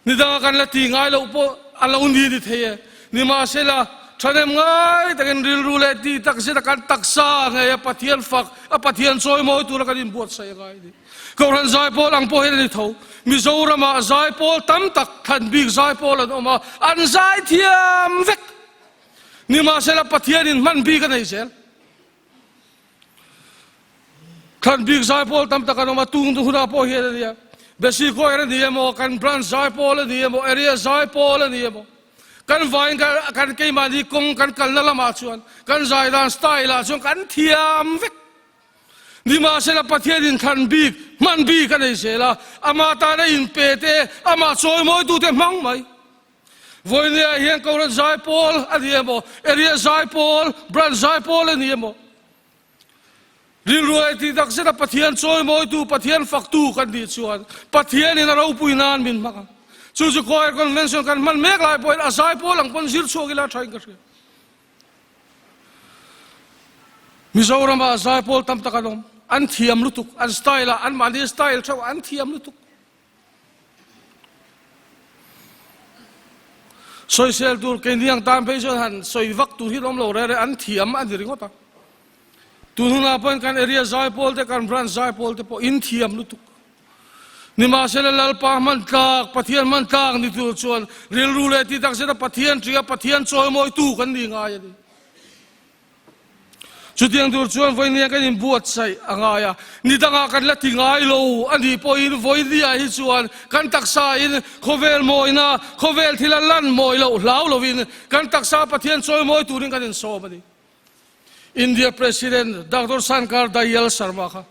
Ni danga kan la ti ngai loh pawh a lo ni ni thei e. Nimahsela, thahnem ngai takin rilru leh ti tak zeta kan taksa ngei a Pathian fak, a Pathian chawimawi tura kan inbuatsaih a ngai a ni. Kohhran zaipawl ang pawh hian a ni tho. Mizoramah zaipawl tam tak thlan bik zaipawl an awm a, an zaithiam vek. Nimahsela, Pathianin hman bik a nei zel. Thlan bik zaipawl tam tak an awm a, tung hunah pawh hian a nia. Besi Choir a ni emaw, kan branch zaipawl a ni emaw, area zaipawl a ni emaw, kan vaiin kan keimahni kawng kan kalna lamah chuan kan zai dan style ah chuan kan thiam vek. Nimahsela Pathianin thlan bik, hman bik a nei zel a, ama tana inpe te, amah chawimawitute hmang mai. Vawinia hian Kohhran zaipawl a ni emaw, area zaipawl, branch zaipawl a ni emaw, rilru leh tih tak zeta Pathian chawimawitu, Pathian faktu kan nih chuan Pathianin a ropui nan min hmang ang. Chu chu Choir Convention kan hman mek lai pawhin a zaipawl ang pawn zir chhuak ila thain ka hria. Mizoramah zaipawl tam tak an awm, an thiam lutuk, an style ah, anmahni style theuh an thiam lutuk. Sawisel tur keini ang tan phei chuan han sawi vak tur hi an awm lo reh reh, an thiam a ni ringawt a. Tun hunah pawhin kan area zaipawl te, kan branch zaipawl te pawh in thiam lutuk. Nimahsela Lalpa hman tlak, Pathian hman tlak ni tur chuan rilru leh ti tak zeta Pathian ṭiha Pathian chawimawitu kan ni ngai a ni. Chutiang tur chuan vawinia kan inbuatsaih a ngai a, ni dangah kan la ti ngai lo a nih pawhin vawinia hi chuan kan taksain khawvel mawina, khawvel thil a lan mawi loh hlau lovin kan taksa Pathian chawimawi turin kan insawm a ni. India President Doctor Shankar Dayal Sharma kha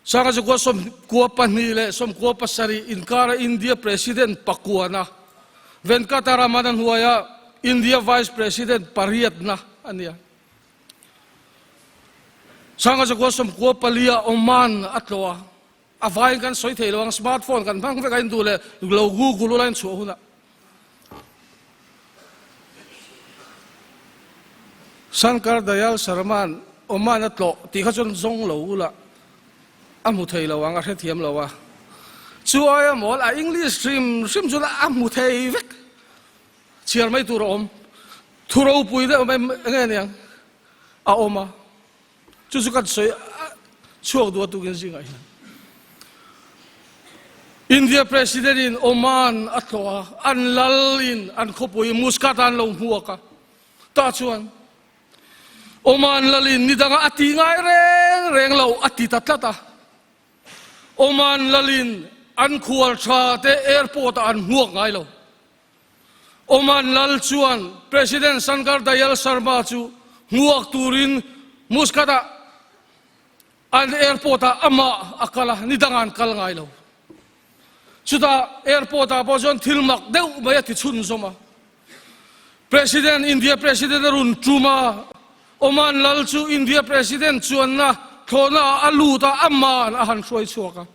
Sanga Zakua 92 leh 97 inkara India President pakuana Venkataraman-a hnuaia India Vice President pariatna a ni a. Sanga Zakua 94 Oman a tlawh a, a vaiin kan sawi thei lo ang, smartphone kan hmang vek a induh leh lo google ula inchhuah hunah. Shankar Dayal Sharma'n Oman a tlawh tih kha chuan zawng lo ula a hmu thei lo ang, a hrethiam lo a. Chu aia mawl a English hrim hrim chuan a hmu thei vek. Chhiar mai tur a awm. Thu ropui deuh mai eng nge niang a awm a. Chu chu kan sawi chhuak duh a tukin zingah hian. India President in Oman a tlawh a, an lal in an khawpui Muscat an lo hmuak a. Tah chuan Oman lal in nidanga a ti ngai reng reng lo a ti ta tlat a. Oman lal in an khual tha te airport ah an hmuak ngai lo. Oman lal chuan President Shankar Dayal Sharma chu hmuak turin Muscat-ah an airport-ah amah a kal a, ni dangah an kal ngai lo. Chutah airport-ah pawh chuan thil mak deuh mai a ti chhunzawm a. President, India President a rawn tum a, Oman lal chu India President chuanna thlawhnaah a lut a, ama'n a han hruai chhuak a.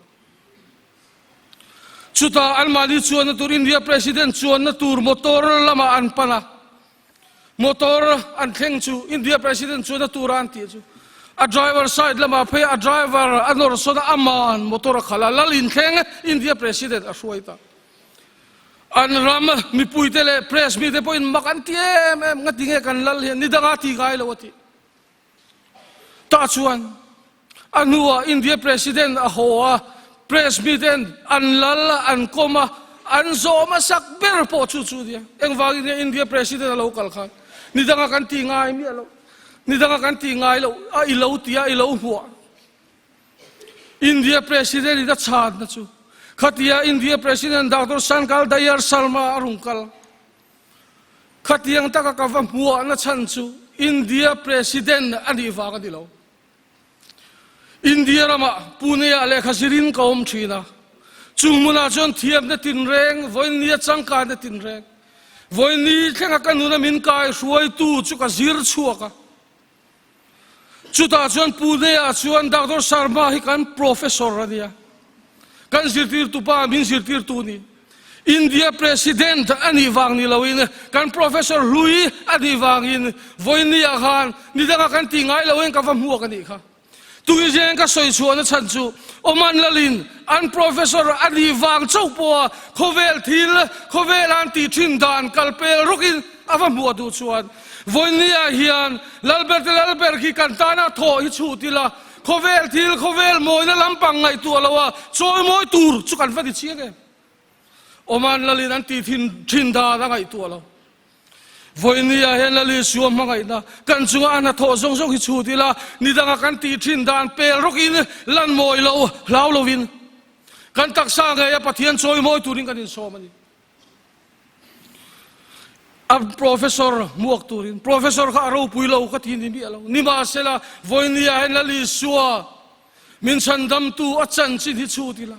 Chutah anmahni chuanna tur India President chuanna tur motor lamah an pan a, motor an thleng chu India President chuanna tura an tih chu a driver side lamah phei a driver a nawr sawn a, aman motor a khalh a, lal inthleng India President a hruai ta. An ram mipuite leh press mite pawhin mak an ti em em, ngati nge kan lal hian ni danga ti ngai lo a ti. Tah chuan a hnuah India President a haw a, press miten an lal a, an kawm a, an zawh hmasak ber pawh chu chu nia. Engvangin nge India President a lo kal khan ni danga kan tih ngai miah loh, ni danga kan tih ngai loh a i lo ti a, i lo hmuah. India President in a chhanna chu khatia India President Doctor Shankar Dayal Sharma a rung kal. Khatiang taka ka va hmuahna chhan chu India President a nih vang a ni lo. India ramah Pune-ah lehkha zirin ka awm thin a, chung hmunah chuan thiamna tinreng, vawinia changkanna tinreng, vawini thlenga ka nuna min kai hruaitu chu ka zir chhuak a. Chutah chuan Pune-ah chuan Doctor Sharma hi kan Professor a nia, kan zirtirtu pa min zirtirtu ni. India President a nih vang ni loin kan Professor hlui a nih vangin vawinia khan nidanga kan tih ngai loin ka va hmuak a nih kha. Tuizeng ka sawi chhuahna chhan chu Oman lalin an Professor a nih vang chauh pawha khawvel thil, khawvel an tih thin dan kalpel rawkin a va hmuah duh chuan vawinia hian Lalberte Lalber khi kan tana thawh hi chhut ila khawvel thil, khawvel mawina lampang ngaihtuah loha chawimawi tur chu kan va ti chiang em? Oman lalin an tih thin thin dan a ngaihtuah lo. Vawinia hian Lal Isua hmangaihna kan chunga a hnathawh zawng zawng hi chhut ila, nidanga kan tih thin dan pel rawkin lan mawi lo, hlau lovin kan taksa ngeia Pathian chawimawi turin kan insawm a ni. A professor hmuak turin, professor kha a ropui lo ka ti ni miah lo. Nimahsela, vawinia hian Lal Isua min chhandamtu a chanchin hi chhut ila,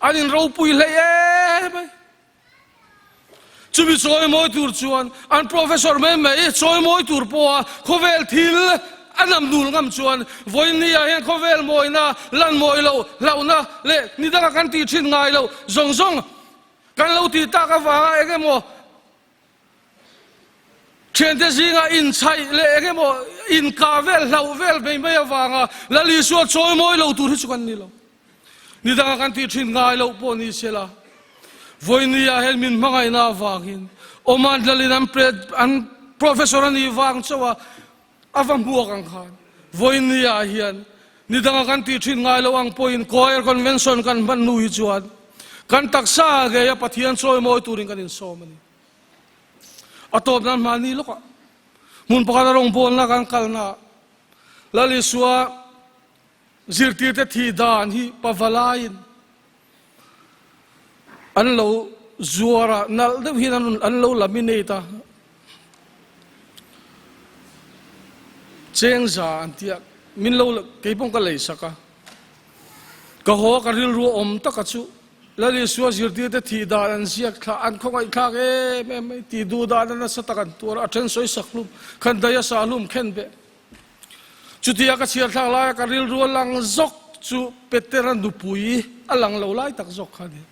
an inropui hlei em mai. Chumi chawimawi tur chuan an professor mai mai chawimawi tur pawha khawvel thil a nam dul ngam chuan vawinia hian khawvel mawina, lan mawi lo, hlauhna leh ni danga kan tih thin ngai lo zawng zawng kan lo tih tak avanga eng emaw thiante zinga inchhaih leh eng emaw inkah vel hlauh vel mai mai avanga Lal Isua chawimawi lo tur hi chu kan ni lo. Ni danga kan tih thin ngai loh pawh ni sela, vawinia hian min hmangaihna avangin Oman lalin an an professor a nih vang chauh a, a va hmuak ang khan vawinia hian ni danga kan tih thin ngai loh ang pawhin Choir Convention kan hman hnu hi chuan kan taksa ngeia Pathian chawimawi turin kan insawm a ni. A tawp nan mahni lawkah hmun pakhat a rawngbawlna kan kalnaah Lal Isua Zirtirte thih dan hi pavalaiin an lo zuar a, nalh deuh hian an lo laminate a, chengza an tia, min lo kei pawh ka lei sak a, ka haw a ka rilru a awm taka chu Lal Isua zirtirte thih dan an ziak thla an khawngaih thlak em em mai tih duh dan a nasa tak an tuar a, a then sawi sak hlum, khan daia sah hlum khen beh. Chutia ka chhiar thlak laia ka rilru a lang zawk chu Petera nupui a lang lo lai tak zawk kha a ni.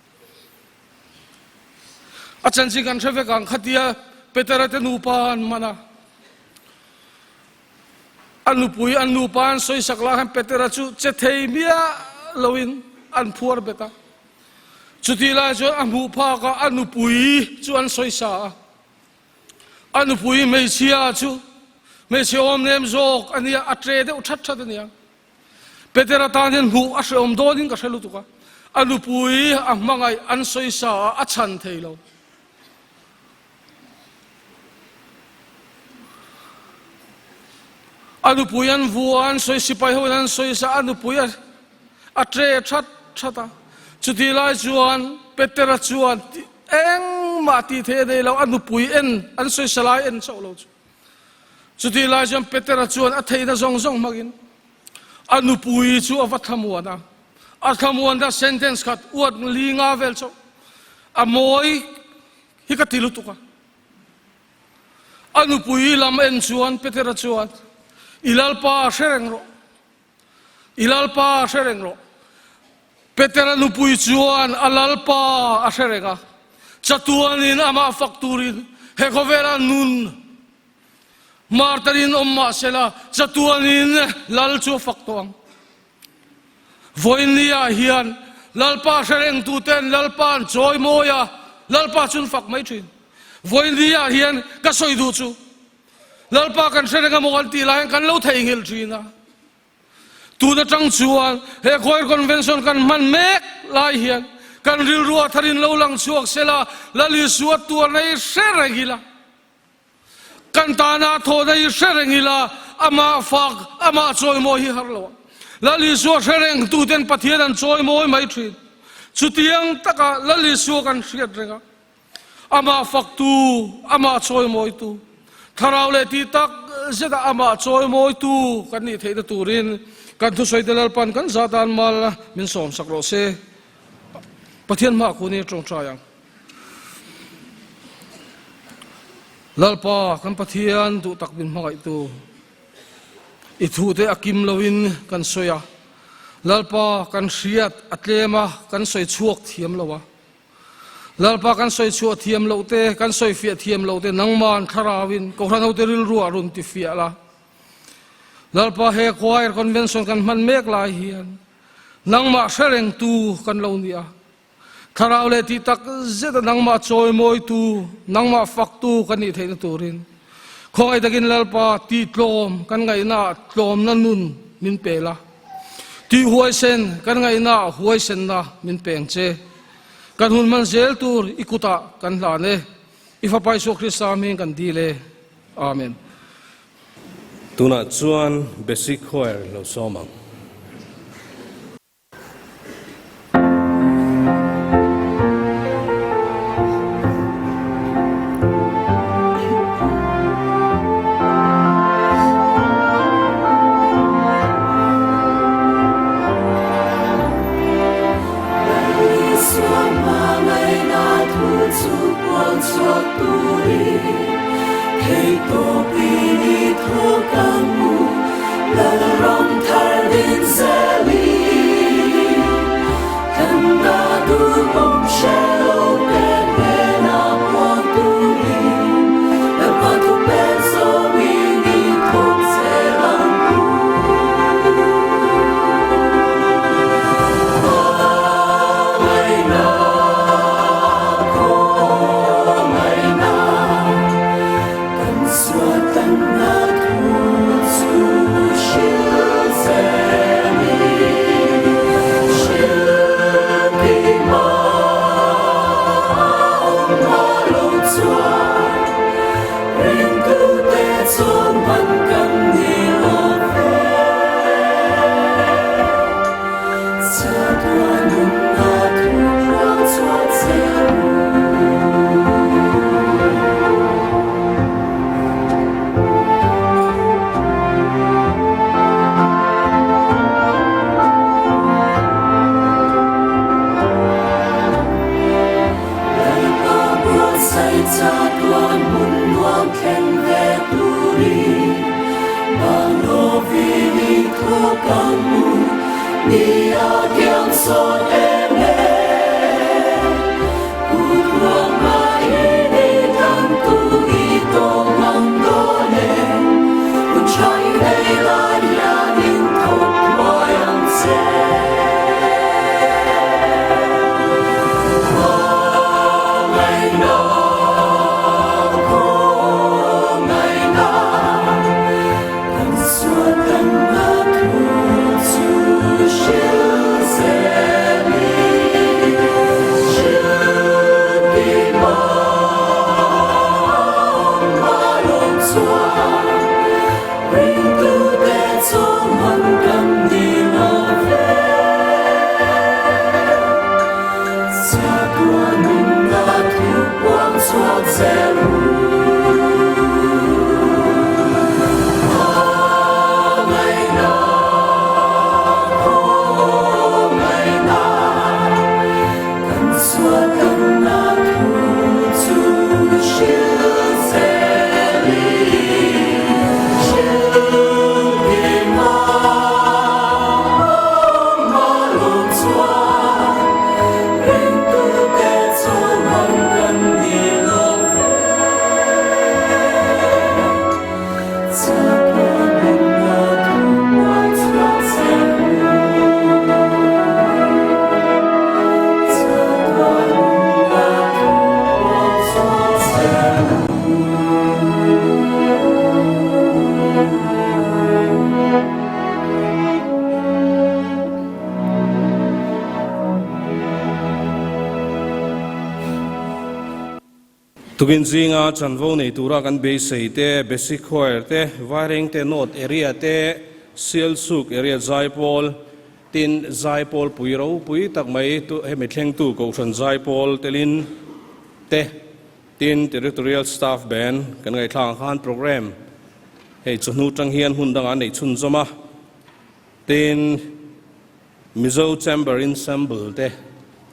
A chanchin kan hre vek ang khatia Petera te nupa an man a, a nupui an nupa an sawisak lai khan Petera chu che thei miah loin an phuar bet a. Chutih lai chuan a hmuh phakah a nupui chu an sawisa a. A nupui hmeichhia chu hmeichhe awm nem zawk a nia, a tre deuh that that a nia. Petera tan hian hmuh a hrehawm dawnin ka hre lutuk a, a nupui a hmangaih an sawisa a, a chhan thei lo. A nupui an vua an sawi sipai hoin an sawisa a nupui a tre that that a. Chutih lai chuan Petera chuan Engmah tih theih a nei lo, a nupui en an sawisa lai en chauh lo chu. Chutih lai chuan Petera chuan a theihna zawng zawng hmangin a nupui chu a va thlamuan a. A thlamuanna sentence khat uat li nga vel chauh a mawi hi ka ti lutuk a. A nupui lam en chuan Petera chuan, I Lalpa hre reng rawh. I Lalpa a hre reng rawh. Petera nupui chuan a Lalpa a hre reng a, chatuanin amah fak turin he khawvela nun martarin awm mah sela, chatuanin Lal chu a fak tawh ang. Vawiinniah hian Lalpa hre rengtuten Lalpa an chawimawi a, Lalpa chu an fak mai thin. Vawiinniah hian ka sawi duh chu, Lalpa kan hre reng a maw kan tih lai hian kan lo theihnghilh thin a. Tun atang chuan he Choir Convention kan hman mek lai hian kan rilru a tharin lo lang chhuak sela Lal Isua tuarna hi hre reng ila, kan tana thawhna hi hre reng ila, amah fak, amah chawimawi hi har lo ang. Lal Isua hre reng tuten Pathian an chawi mawi mai thin. Chutiang taka Lal Isua kan hriat reng a, amah faktu, amah chawi mawitu, thlarau leh tih tak zeta amah chawi mawitu kan nih theihna turin kan thusawite Lalpan kan zah dan mal min sawmsak rawh se. Pathian hmaah kun i tawngtai ang. Lalpa kan Pathian duh tak min hmangaihtu, i thute a kim loin kan sawi a, Lalpa kan hriat a tlem a, kan sawi chhuak thiam lo a. Lalpa kan sawi chhuah thiam loh te, kan sawi fiah thiam loh te nangman thlarauin Kohhran hote rilruah rawn ti fiah la. Lalpa he Choir Convention kan hman mek lai hian nangmah hre rengtu kan lo ni a. Thlarau leh tih tak zeta nangmah chawimawitu, nangmah faktu kan nih theihna turin khawngaih takin Lalpa tih tlawm kan ngaihnaah tlawmna nun min pe la, tih huaisen kan ngaihnaah huaisenna min peng che. Kan hun hman zel tur i kutah kan hlan e. I Fapa Isua Krista hming kan dil e. Amen. Tunah chuan Basic Choir lo sawm ang. Tukin zinga chanvo nei tura kan beisei te, Basic Choir te, Vairengte North Area te. Sialsuk Area Zaipawl, tin Zaipawl pui ropui tak mai tu hemi thlengtu Kohhran Zaipawl telin te, tin Territorial Staff Band kan ngaihthlak ang khan programme hei chawhnu tang hian hun dangah an neih chhunzawm a, tin Mizo Chamber Ensemble te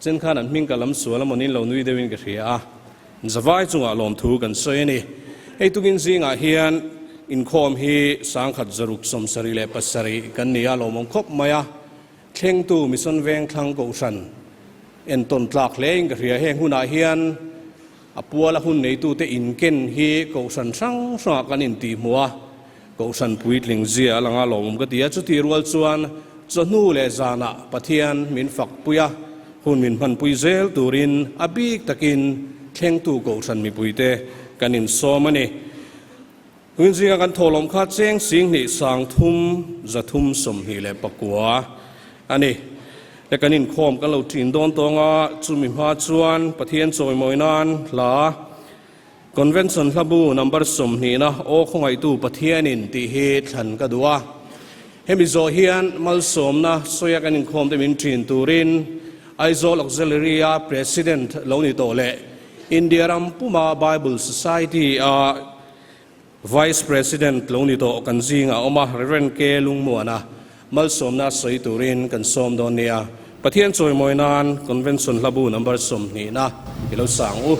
chen khan an hming ka lam sual a mawnin lo nui deuhin ka hria a, zavai chungah lawmthu kan sawi a ni. Hei tukin zingah hian inkhawm hi 1677 kan ni a, lawmawm khawp mai a, thlengtu Mission Vengthlang Kohhran entawn tlak hlein ka hria. Heng hunah hian A puala hun neitute inken hi Kohhran hrang hrangah kan intihhmuh a, Kohhran puitling zia a lang a, lawmawm ka ti a. Chutih rual chuan chawhnu leh zanah Pathian min fakpui a, hun min hmanpui zel turin a bik takin thlengtu Kohhran mipuite kan insawm a ni. Hun zinga kan thawhlawm kha cheng 20 329 a ni. Le kan inkhawm kan lo ṭin dawn tawng a, chumi hma chuan Pathian chawimawi nan hla Convention hlabu number 20 na Aw Khawngaihtu Pathianin tih hi thlan ka duh a. Hemi zawh hian malsawmna sawia kan inkhawm te min ṭin turin Aizawl Auxiliary-a President lo ni tawh leh India ram puma Bible Society-a Vice President lo ni tawh kan zingah a awm a, Rev. K. Lungmuana malsawmna sawi turin kan sawm dawn nia. Pathian chawimawi nan Convention hlabu number 20 na i lo sang u.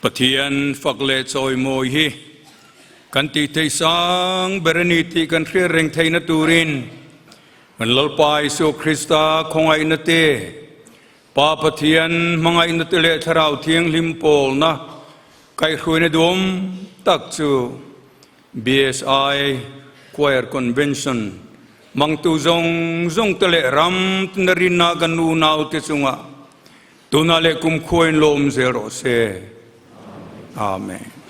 Pathian fak leh chawimawi hi kan tih theih sang ber a ni tih kan hriat reng theihna turin kan Lalpa Isua Krista khawngaihna te, Pa Pathian hmangaihna te leh Thlarau Thianghlim pawlna kaihhruaina duhawm tak chu BSI Choir Convention hmangtu zawng zawng te leh ram tina rinna kan unaute chungah tunah leh kumkhua in lawm zel rawh se. Amen.